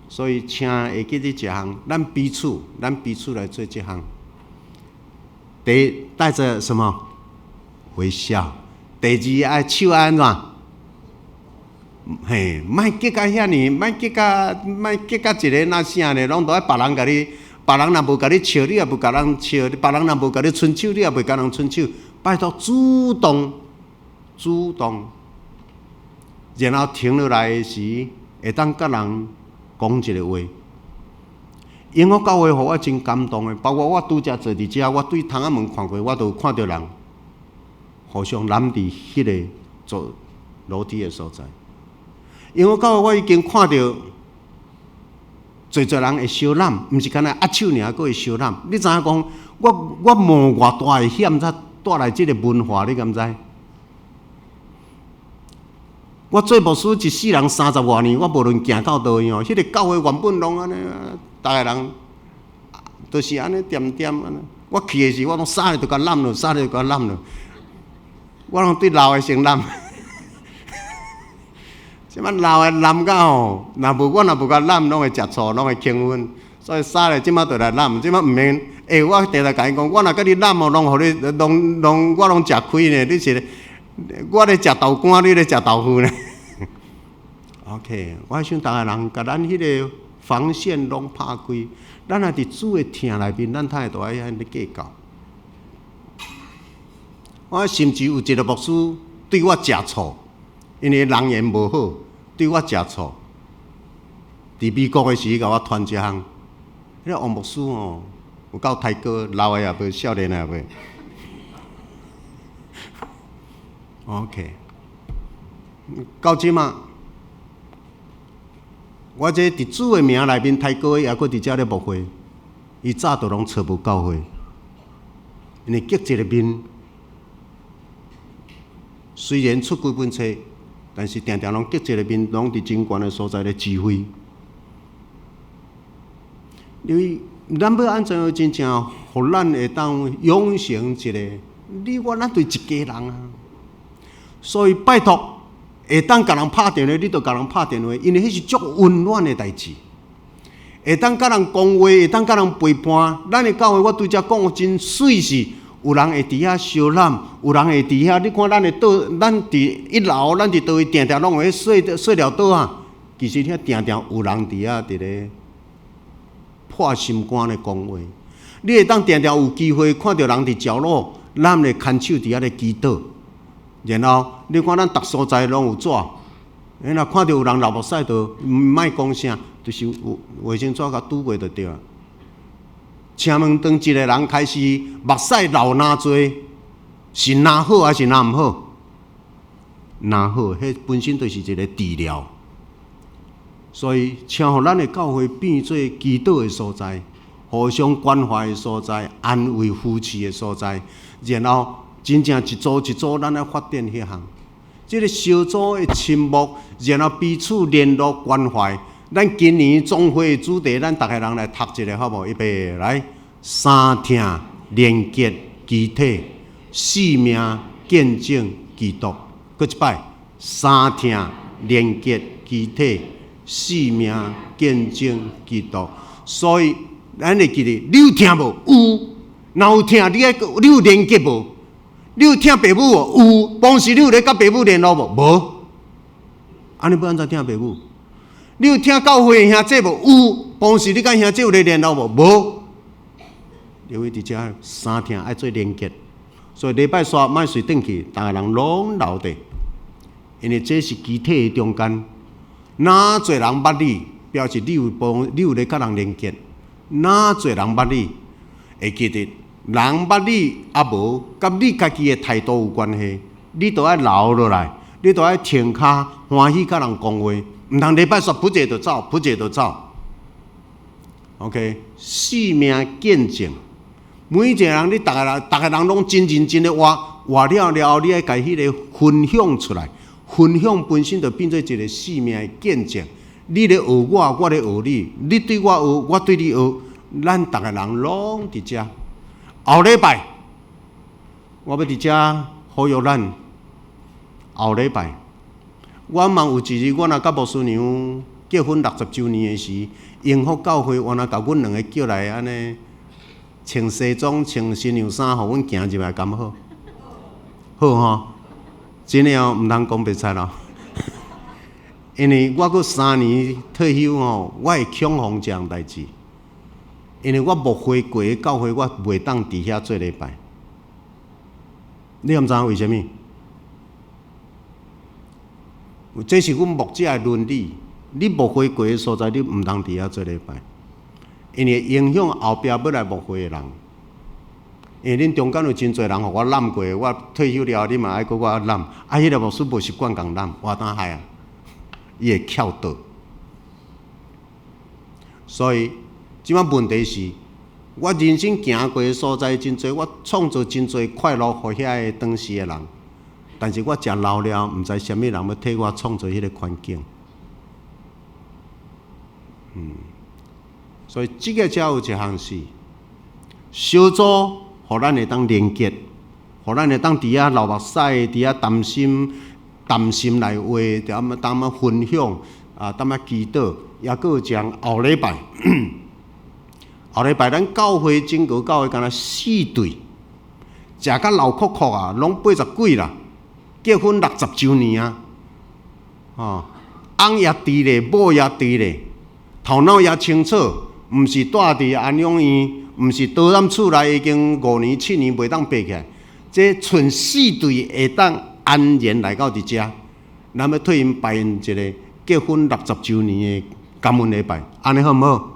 所以，請會記得一項，咱彼此，咱彼此來做這項。第一，帶著什麼？微笑。第二，愛手按怎？嘿，莫結甲遐爾，莫結甲，莫結甲一个若啥呢？攏都愛別人共你，別人若無共你笑，你也無共人笑；別人若無共你伸手，你也袂共人伸手。拜託，主動，主動，然後停落來時，會當佮人講一个話。榮福教會予我真感動的，包括我拄才坐佇遮，我對窗仔門看過，我都有看著人互相攬佇彼个做樓梯的所在。榮福教會我已經看著濟濟人會相攬，毋是干焦握手爾，閣會相攬。你知影講，我冒偌大的險才帶來這个文化，你敢知？我做牧師一世人三十外年，我無論行到佗位哦，彼个教會原本攏按呢，逐个人都是按呢恬恬按呢。我去的時，我攏啥个都共攬落，啥个都共攬落，我攏對老的先攬。這擺老的攬甲吼，若無我若無共攬，攏會食醋，攏會興奮。所以啥个這擺就來攬，這擺毋免。欸，我定定共𪜶講，我若共你攬哦，攏予你，攏攏我攏食虧呢。你是我咧食豆乾，你咧食豆腐呢？OK，我想逐个人共咱彼个防線攏拍開，咱若佇主的疼內面，咱才會著愛按呢計較。我甚至有一个牧師對我食醋，因為人緣無好，對我食醋。佇美國的時，共我傳一項，彼个王牧師吼，有夠大哥，老的也無，少年的也無。OK，到這馬，我這佇主的名內面抬高的，抑閣佇遮咧牧會，伊早就攏揣無教會，因為激一个面，雖然出幾本冊，但是定定攏激一个面，攏佇真懸的所在咧指揮。因為咱欲按怎樣真正，予咱會當養成一个，你我咱對一家人啊。所以拜託，會當共人拍電話，你就共人拍電話，因為彼是足溫暖的代誌。會當共人講話，會當共人陪伴。咱的教會，我拄才講真媠是，有人會佇遐相攬，有人會佇遐。你看咱的桌，咱佇一樓，咱佇佗位定定攏有彼細細料桌仔。其實遐定定有人佇遐佇咧破心肝咧講話。你會當定定有機會看著人佇角落攬咧牽手佇遐咧祈禱。然後你看咱逐所在攏有紙，你若看著有人流目屎，就莫講啥，就是有衛生紙共拄過就對啊。請問當一個人開始目屎流若濟，是若好還是若毋好？若好，彼本身就是一個治療。所以，請予咱的教會變做祈禱的所在，互相關懷的所在，安慰扶持的所在，然後。真正一組一組，咱來發展彼項，這个小組的親睦，然後彼此聯絡關懷。咱今年總會主題，咱逐个人來讀一下好無？預備來，三疼連結肢體，四命見證基督。閣一擺，三疼連結肢體，四命見證基督。所以，咱會記得，你有疼無？有，若有疼，你愛你有連結無？你有疼爸母無？有，當時你有咧佮爸母聯絡無？無。按呢欲按怎疼爸母？你有疼教會的兄弟無？有，當時你佮兄弟有咧聯絡無？無。因為佇遮三疼愛做連結，所以禮拜三莫隨轉去，逐个人攏留佇，因為這是肢體的中間。若濟人捌你，表示你有幫，你有咧佮人連結。若濟人捌你，會記得。人捌你抑無，佮你家己的態度有關係。你都愛留落來，你都愛停跤歡喜佮人講話，毋通禮拜三噗一下就走，噗一下就走。OK，四命見證，每一個人，你逐个人，逐个人攏真認真的活，活了了後，你愛共彼个分享出來，分享本身就變做一個生命的見證。你咧學我，我咧學你，你對我學，我對你學，咱逐个人攏佇遮。後禮拜，我欲佇遮呼籲咱。後禮拜，我嘛有一日，我若佮牧師娘結婚60週年的時，榮福教會原來共阮兩个叫來按呢，穿西裝穿新娘衫，予阮行入來，敢好？好吼，真的哦，毋通講白賊咯。因為我閣3年退休吼，我會恐慌這項代誌。因為我牧會過的教會，我袂當佇遐做禮拜。你敢知影為啥物？這是阮牧者的倫理。你牧會過的所在，你毋通佇遐做禮拜，因為影響後壁欲來牧會的人。因為恁中間有真濟人予我攬過，我退休了後，你嘛愛閣我攬。啊，彼個牧師無習慣共攬，我當害啊，伊會翹倒。所以，這擺問題是，我人生行過的所在真濟，我創造真濟快樂予遐个當時的人。但是我誠老了，毋知啥物人欲替我創造彼个環境。所以這个才有一項是小組，予咱會當連結，予咱會當佇遐流目屎，佇遐談心、談心內話，佇遐當仔分享，啊，當仔祈禱，抑閣有一項後禮拜，後禮拜咱教會整個教會敢若四對，食甲老闊闊啊，攏80幾啦，結婚60週年啊，吼，翁也佇咧，某也佇咧，頭腦也清楚，毋是蹛佇安養院，毋是倒咱厝內已經5年、7年袂當爬起來，這賰四對會當安然來到佇遮，咱欲替𪜶辦一个結婚60週年的感恩禮拜，按呢好毋好？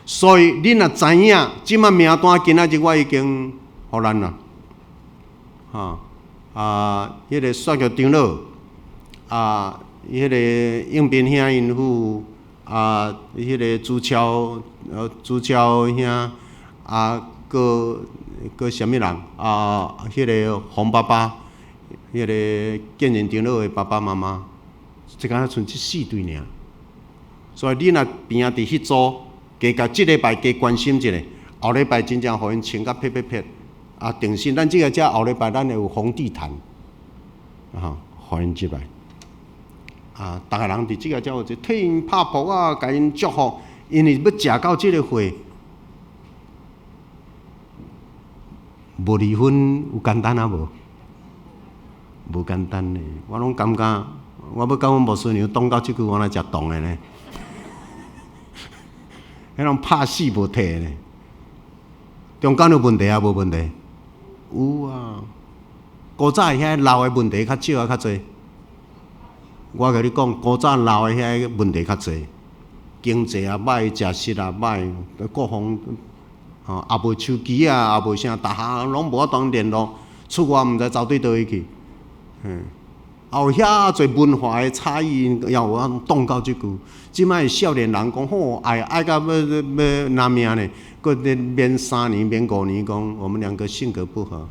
所以恁若知影，這擺名單今仔日我已經予咱啦，吼啊，彼个雪玉長老，啊，彼个應斌兄𪜶婦，啊，彼个朱超，朱超兄，啊，閣閣啥物人？啊，彼个洪爸爸，彼个建仁長老的爸爸媽媽，這敢若賰這四對爾。所以你若邊仔佇彼組，加共這禮拜加關心一下，後禮拜真正予𪜶穿甲撇撇撇，啊，定心咱這个遮後禮拜咱會有紅地毯，啊，予𪜶入來。啊，逐个人佇這个遮有一替𪜶拍噗仔，共𪜶祝福，因為欲食到這个會，無離婚有簡單啊無？無簡單呢，我攏感覺，我欲共阮牧師娘擋到這久，我若誠動的呢。彼攏拍死無退呢。中間有問題啊？無問題？有啊。古早遐老的問題較少啊，較濟。我共你講，古早老的遐問題較濟，經濟也歹，食食也歹，各方吼也無手機啊，也無啥，逐項攏無法度聯絡，出外毋知走對佗位去，也有遐濟文化的差異，也有法擋到這久。這擺少年人講吼，愛愛到欲欲欲拿命呢，閣咧免3年免5年，講我們兩個性格不合，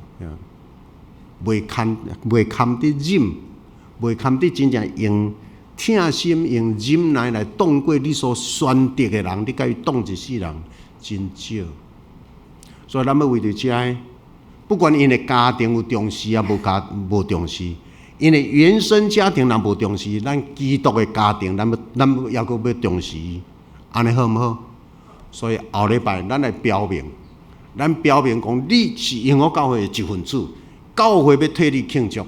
袂堪袂堪得忍，袂堪得真正用疼心、用忍耐來擋過你所選擇的人，你共伊擋一世人，真少。所以咱欲為著這，不管𪜶的家庭有重視抑無家無重視，𪜶的原生家庭若無重視，咱基督的家庭，咱欲咱欲猶閣欲重視，按呢好毋好？所以後禮拜咱來表明，咱表明講你是榮福教會的一份子，教會欲替你慶祝。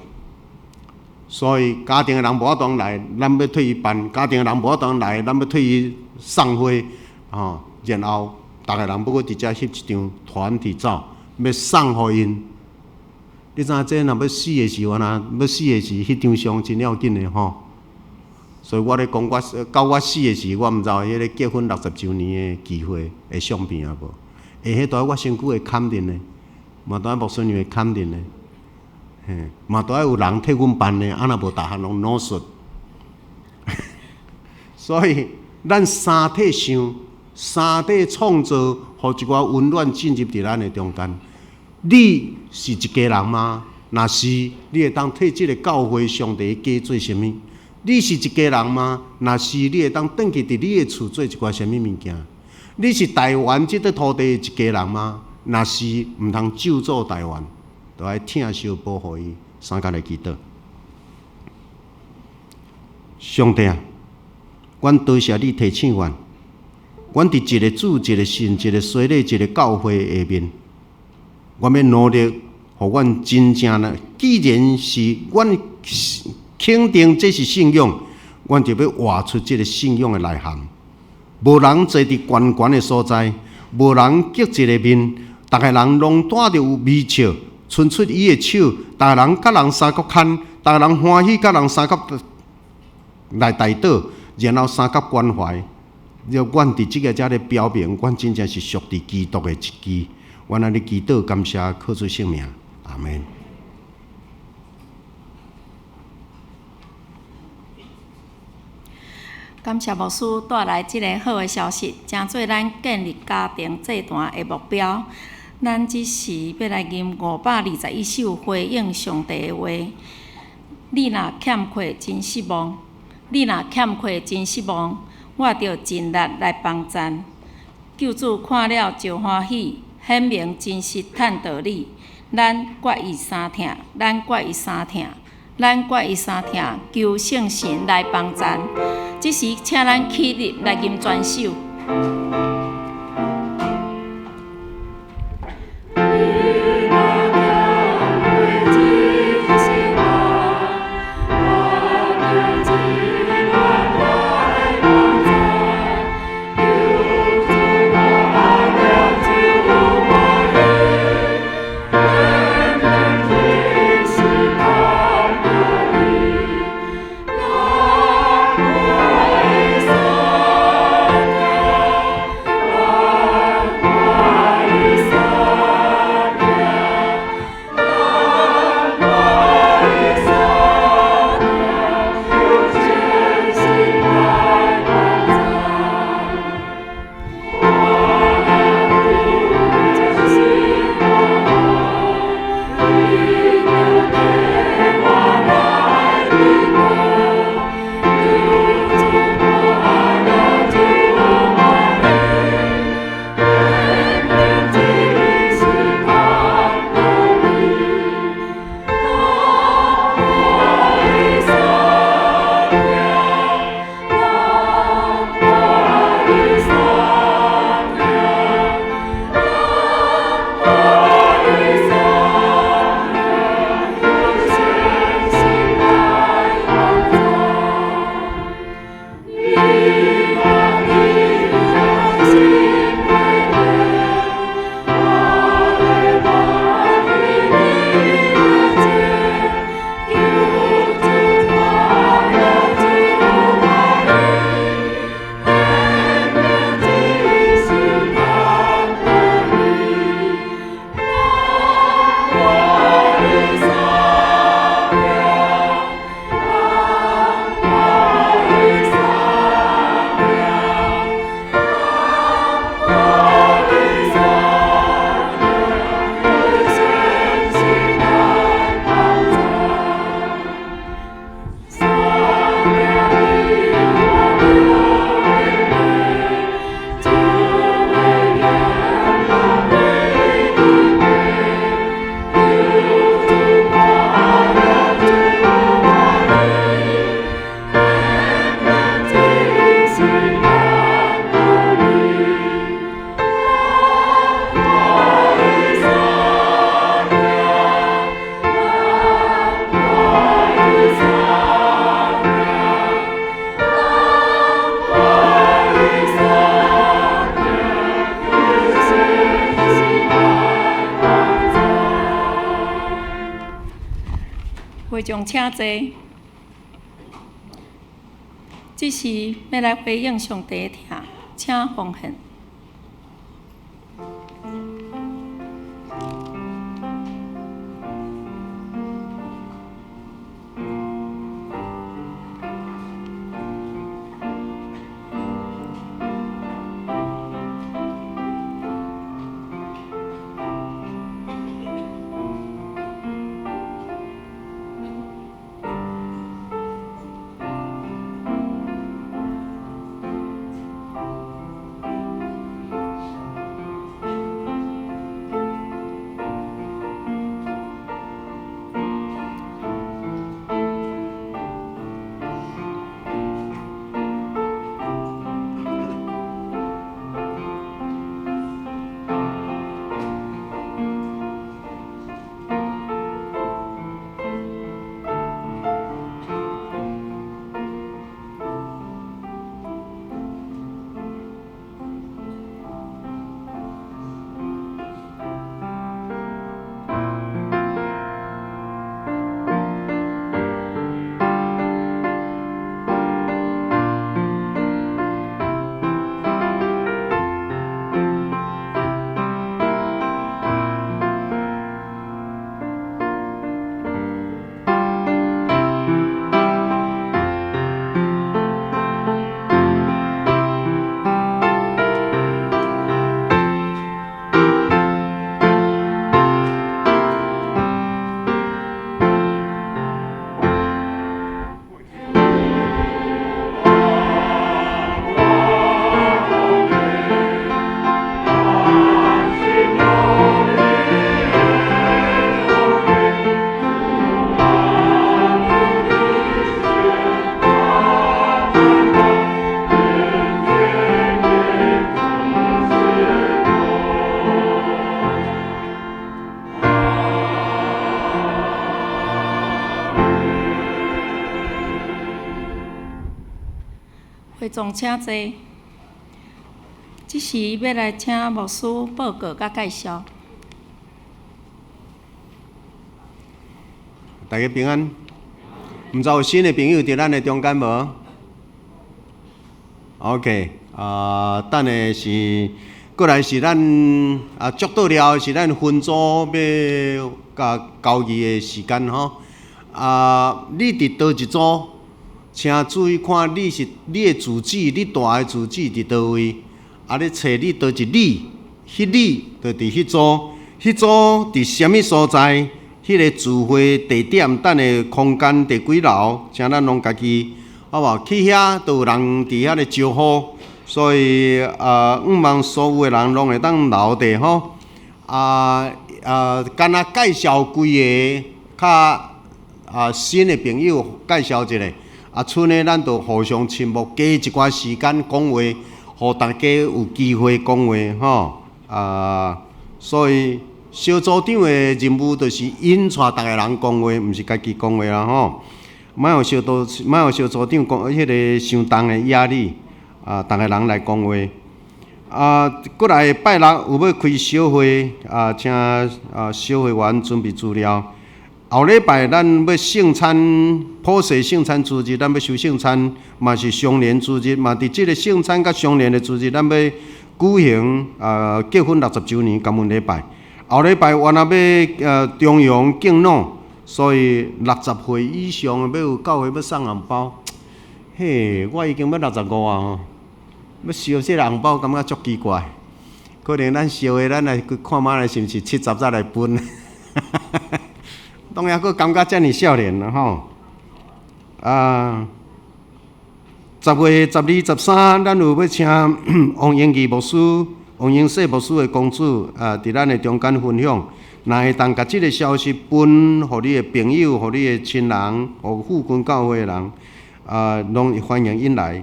所以家庭的人無法度來，咱欲替伊辦；家庭的人無法度來，咱欲替伊送花，吼，然後逐个人欲閣佇遮翕一張團體照，欲送予𪜶。你知影這若欲死的時，我若欲死的時，彼張相真要緊的吼。所以我咧講，我到我死的時，我毋知彼个結婚60週年的聚會的相片抑無？會彼蹛我身軀會崁陣的，嘛蹛牧師娘會崁陣的，嘿，嘛都愛有人替阮辦的，啊若無逐項攏腦術。所以咱三體想，三體創造，予一寡溫暖進入佇咱的中間。你是一家人嗎？若是，你會當替這个教會上帝加做啥物？你是一家人嗎？若是，你會當轉去佇你的厝做一寡啥物物件？你是台灣這塊土地的一家人嗎？若是，毋通咒詛台灣，就愛疼惜保護伊，三共來祈禱。上帝啊，阮多謝你提醒阮，阮佇一个主、一个信、一个洗禮、一个教會下面，阮欲努力，予阮真正呢。既然是阮肯定這是信仰，阮就欲活出這个信仰的內涵。無人坐佇懸懸的所在，無人激一个面，逐个人攏帶著有微笑，伸出伊的手，逐个人佮人相共牽，逐个人歡喜佮人相共來代禱，然後相佮關懷。阮佇這个遮咧表明，阮真正是屬佇基督的一支。阮按呢祈禱感謝，靠主聖名，阿門。感謝牧師帶來這个好的消息，成做咱建立家庭祭壇的目標。咱這時欲來吟521首回應上帝的話。你若欠缺真失望，你若欠缺真失望，我著盡力來幫贊。救主看了就歡喜，顯明真實趁道理。咱決意相疼，咱決意相疼，咱決意相疼，求聖神來幫贊。這時，請咱起立來吟全首。會眾請坐。這時欲來回應上帝的疼，請奉獻。會眾請坐。這時欲來請牧師報告佮介紹。大家平安。毋知有新的朋友佇咱的中間無？OK，啊，等下是過來是咱啊，祝禱了後是咱分組欲共交誼的時間吼。啊，你佇佗一組，請注意看你是你的住址，你蹛的住址佇佗位？啊，你揣你佗一里，彼里就佇彼組，彼組佇啥物所在？彼个聚會地點，等下空間佇幾樓？請咱攏家己，好無？去遐都有人佇遐咧招呼，所以啊，向望所有的人攏會當留佇吼。啊啊，敢若介紹幾个較啊新的朋友介紹一下，啊，賰呢咱就互相沉默，加一寡時間講話，予大家有機會講話吼。啊，所以。小組長的任務就是引帶逐个人講話，毋是家己講話啦吼。莫予小組，莫予小組長講彼个傷重的壓力，啊，逐个人來講話。啊，過來拜六有欲開小會，啊，請啊小會員準備資料。後禮拜咱欲聖餐，普世聖餐主日，咱欲守聖餐，嘛是相連主日，嘛佇這个聖餐佮相連的主日，咱欲舉行啊結婚六十週年感恩禮拜。後禮拜原來欲重陽敬老，所以六十歲以上的欲有教會欲送紅包，嘿，我已經欲65啊吼，欲收這个紅包感覺足奇怪，可能咱收的咱來看覓咧，是毋是70才來分？當然閣感覺遮爾少年啦吼。啊，10月12、13，咱有欲請王英義牧師。王英世牧師的公子啊，佇咱的中間分享，若會當共這个消息分予你的朋友、予你的親人、予附近教會的人，啊，攏歡迎𪜶來。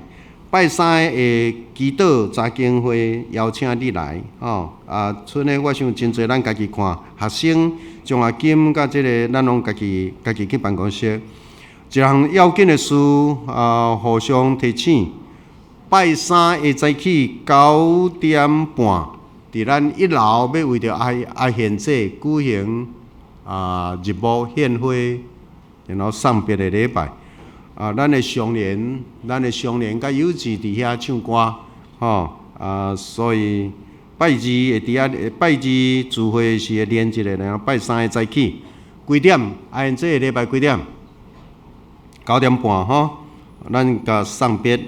拜三的祈禱查經會邀請你來，吼啊！賰呢，我想真濟咱家己看，學生獎學金佮這个，咱攏家己家己去辦公室。一項要緊的事啊，互相提醒。拜三的早起9點半，佇咱一樓欲為著阿阿賢姐舉行啊入墓獻花，然後送別的禮拜。啊，咱的相連，咱的相連佮有志佇遐唱歌，吼啊，所以拜二會佇遐，拜二聚會是會連一個，然後拜三的早起幾點？阿賢姐的禮拜幾點？9點半吼，咱共送別。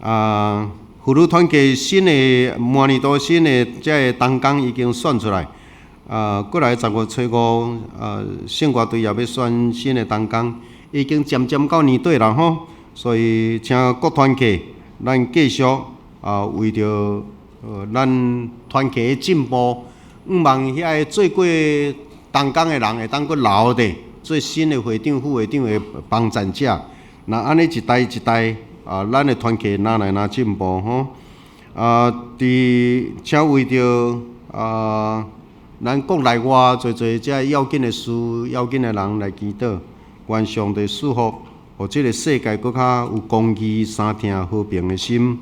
啊，婦女團契新的明年度新的這个同工已經選出來，啊，過來10月初5，啊，聖歌隊也欲選新的同工，已經漸漸到年底啦吼，所以請各團契，咱繼續啊，為著咱團契的進步，向望遐个做過同工的人會當閣留著，做新的會長、副會長的幫贊者，若按呢一代一代。啊，咱的團契若來若進步吼。啊，佇請為著啊，咱國內外濟濟遮要緊的事、要緊的人來祈禱，願上帝賜福，予這个世界閣較有公義、相疼、和平的心。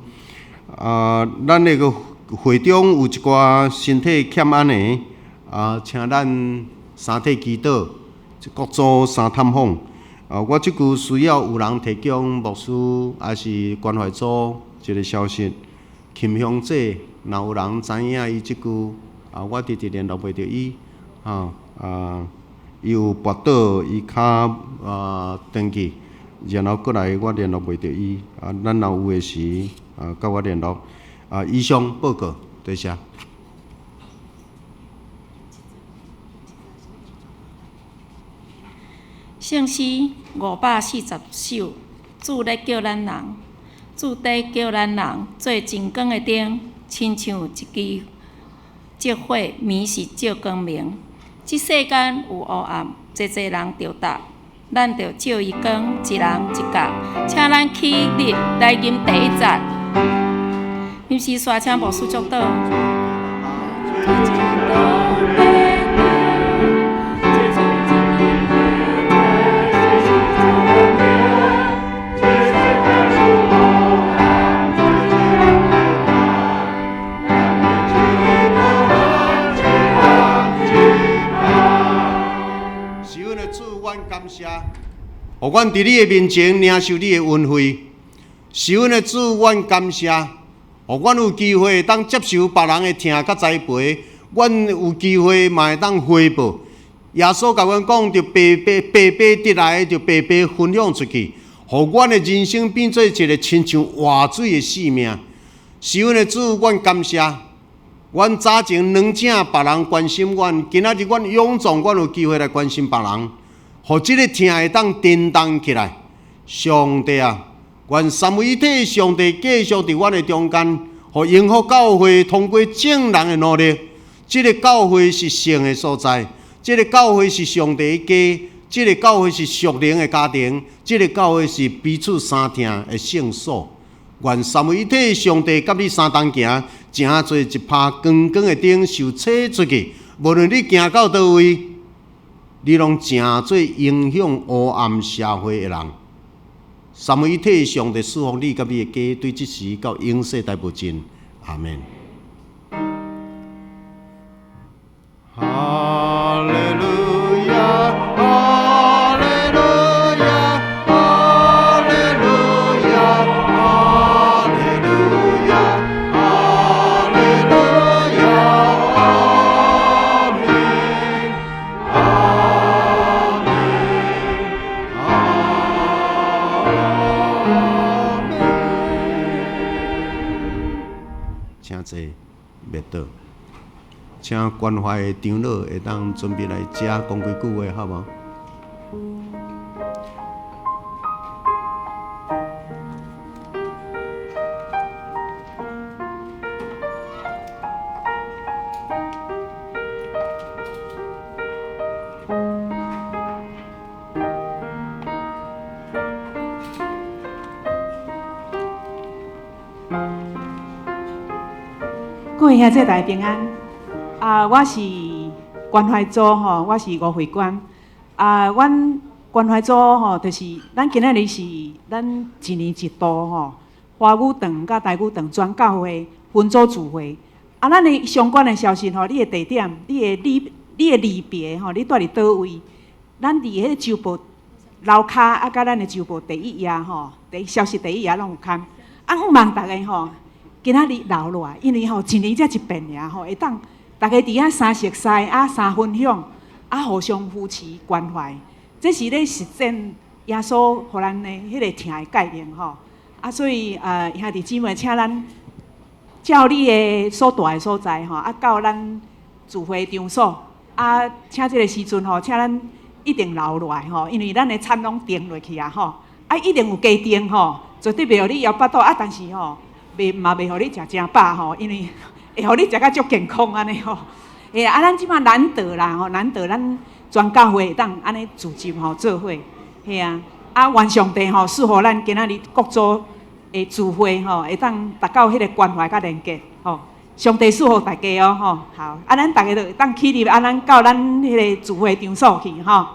啊，咱那个會中有一寡身體欠安的，啊，請咱三體祈禱，各組三探訪。啊，我這久需要有人提供牧師，抑是關懷組一个消息。琴香姐，若有人知影伊這久，啊，我直直聯絡袂著伊，啊啊，伊有跋倒，伊跤啊斷去，然後過來我聯絡袂著伊，啊，咱若有的時，啊，佮我聯絡。啊，以上報告，多謝。聖詩540首，主咧叫咱人，主佇叫咱人做真光的燈，親像一支燭火，暝時照光明。這世間有烏暗，濟濟人著搭，咱著照伊光，一人一角。請咱起立來吟第一節。臨時煞請牧師祝禱。感謝，予阮佇你的面前領受你的恩惠。是阮的主，阮感謝，予阮有機會會當接受別人的疼佮栽培，阮有機會嘛會當回報。耶穌共阮講，著白白白白得來，著白白分享出去，予阮的人生變做一个親像活水的生命。是阮的主，阮感謝。阮早前軟正別人關心阮，今仔日阮勇壯，阮有機會來關心別人，予這个疼會當震動起來。上帝啊，願三位一體上帝繼續佇阮的中間，予榮福教會通過眾人的努力，這个教會是聖的所在，這个教會是上帝的家，這个教會是屬靈的家庭，這个教會是彼此相疼的聖所。願三位一體上帝佮你相同行，成做一拍光光的燈，受差出去。無論你行到佗位，你攏成做影響黑暗社會的人。三位一體上帝賜福你佮你的家，對這時到永世代無盡。阿們。哈利路亞，哈利路亞，哈利路亞，哈利路亞，哈利路亞，阿們，阿們，阿們。請坐，別倒。請關懷的長老會當準備來遮講幾句話，好無？各位兄弟大家平安。啊，我是關懷組吼，我是吳慧娟。啊，阮關懷組吼，就是咱今仔日是咱一年一度吼，華語堂佮台語堂全教會分組聚會。啊，咱的相關的消息吼，你的地點、你的禮、你的離別吼，你蹛佇佗位？咱佇彼個週報樓跤啊，佮咱的週報第一頁吼，第消息第一頁攏有刊。啊，向望逐家吼，今仔日留落來，因為吼一年才一遍爾吼，會當。逐家佇遐相熟似，啊，相分享，啊，互相扶持關懷，這是咧實踐耶穌予咱的彼个疼的概念吼。啊，所以兄弟姊妹，請咱照你的所蹛的所在吼，啊，到咱聚會場所，啊，請這个時陣吼，請咱一定留落來吼，因為咱的餐攏訂落去啊吼，啊，一定有加訂吼，絕對袂予你枵腹肚啊，但是吼，袂嘛袂予你食誠飽吼，因為。會予你食甲足健康按呢吼，欸啊，咱這擺難得啦吼，難得咱全教會會當按呢聚集吼做伙，嘿啊，啊願上帝吼賜予咱今仔日各組的聚會吼，會當達到彼个關懷佮連結吼，上帝賜福大家哦吼，好，啊咱逐家就會當起立，啊咱到咱彼个聚會場所去吼。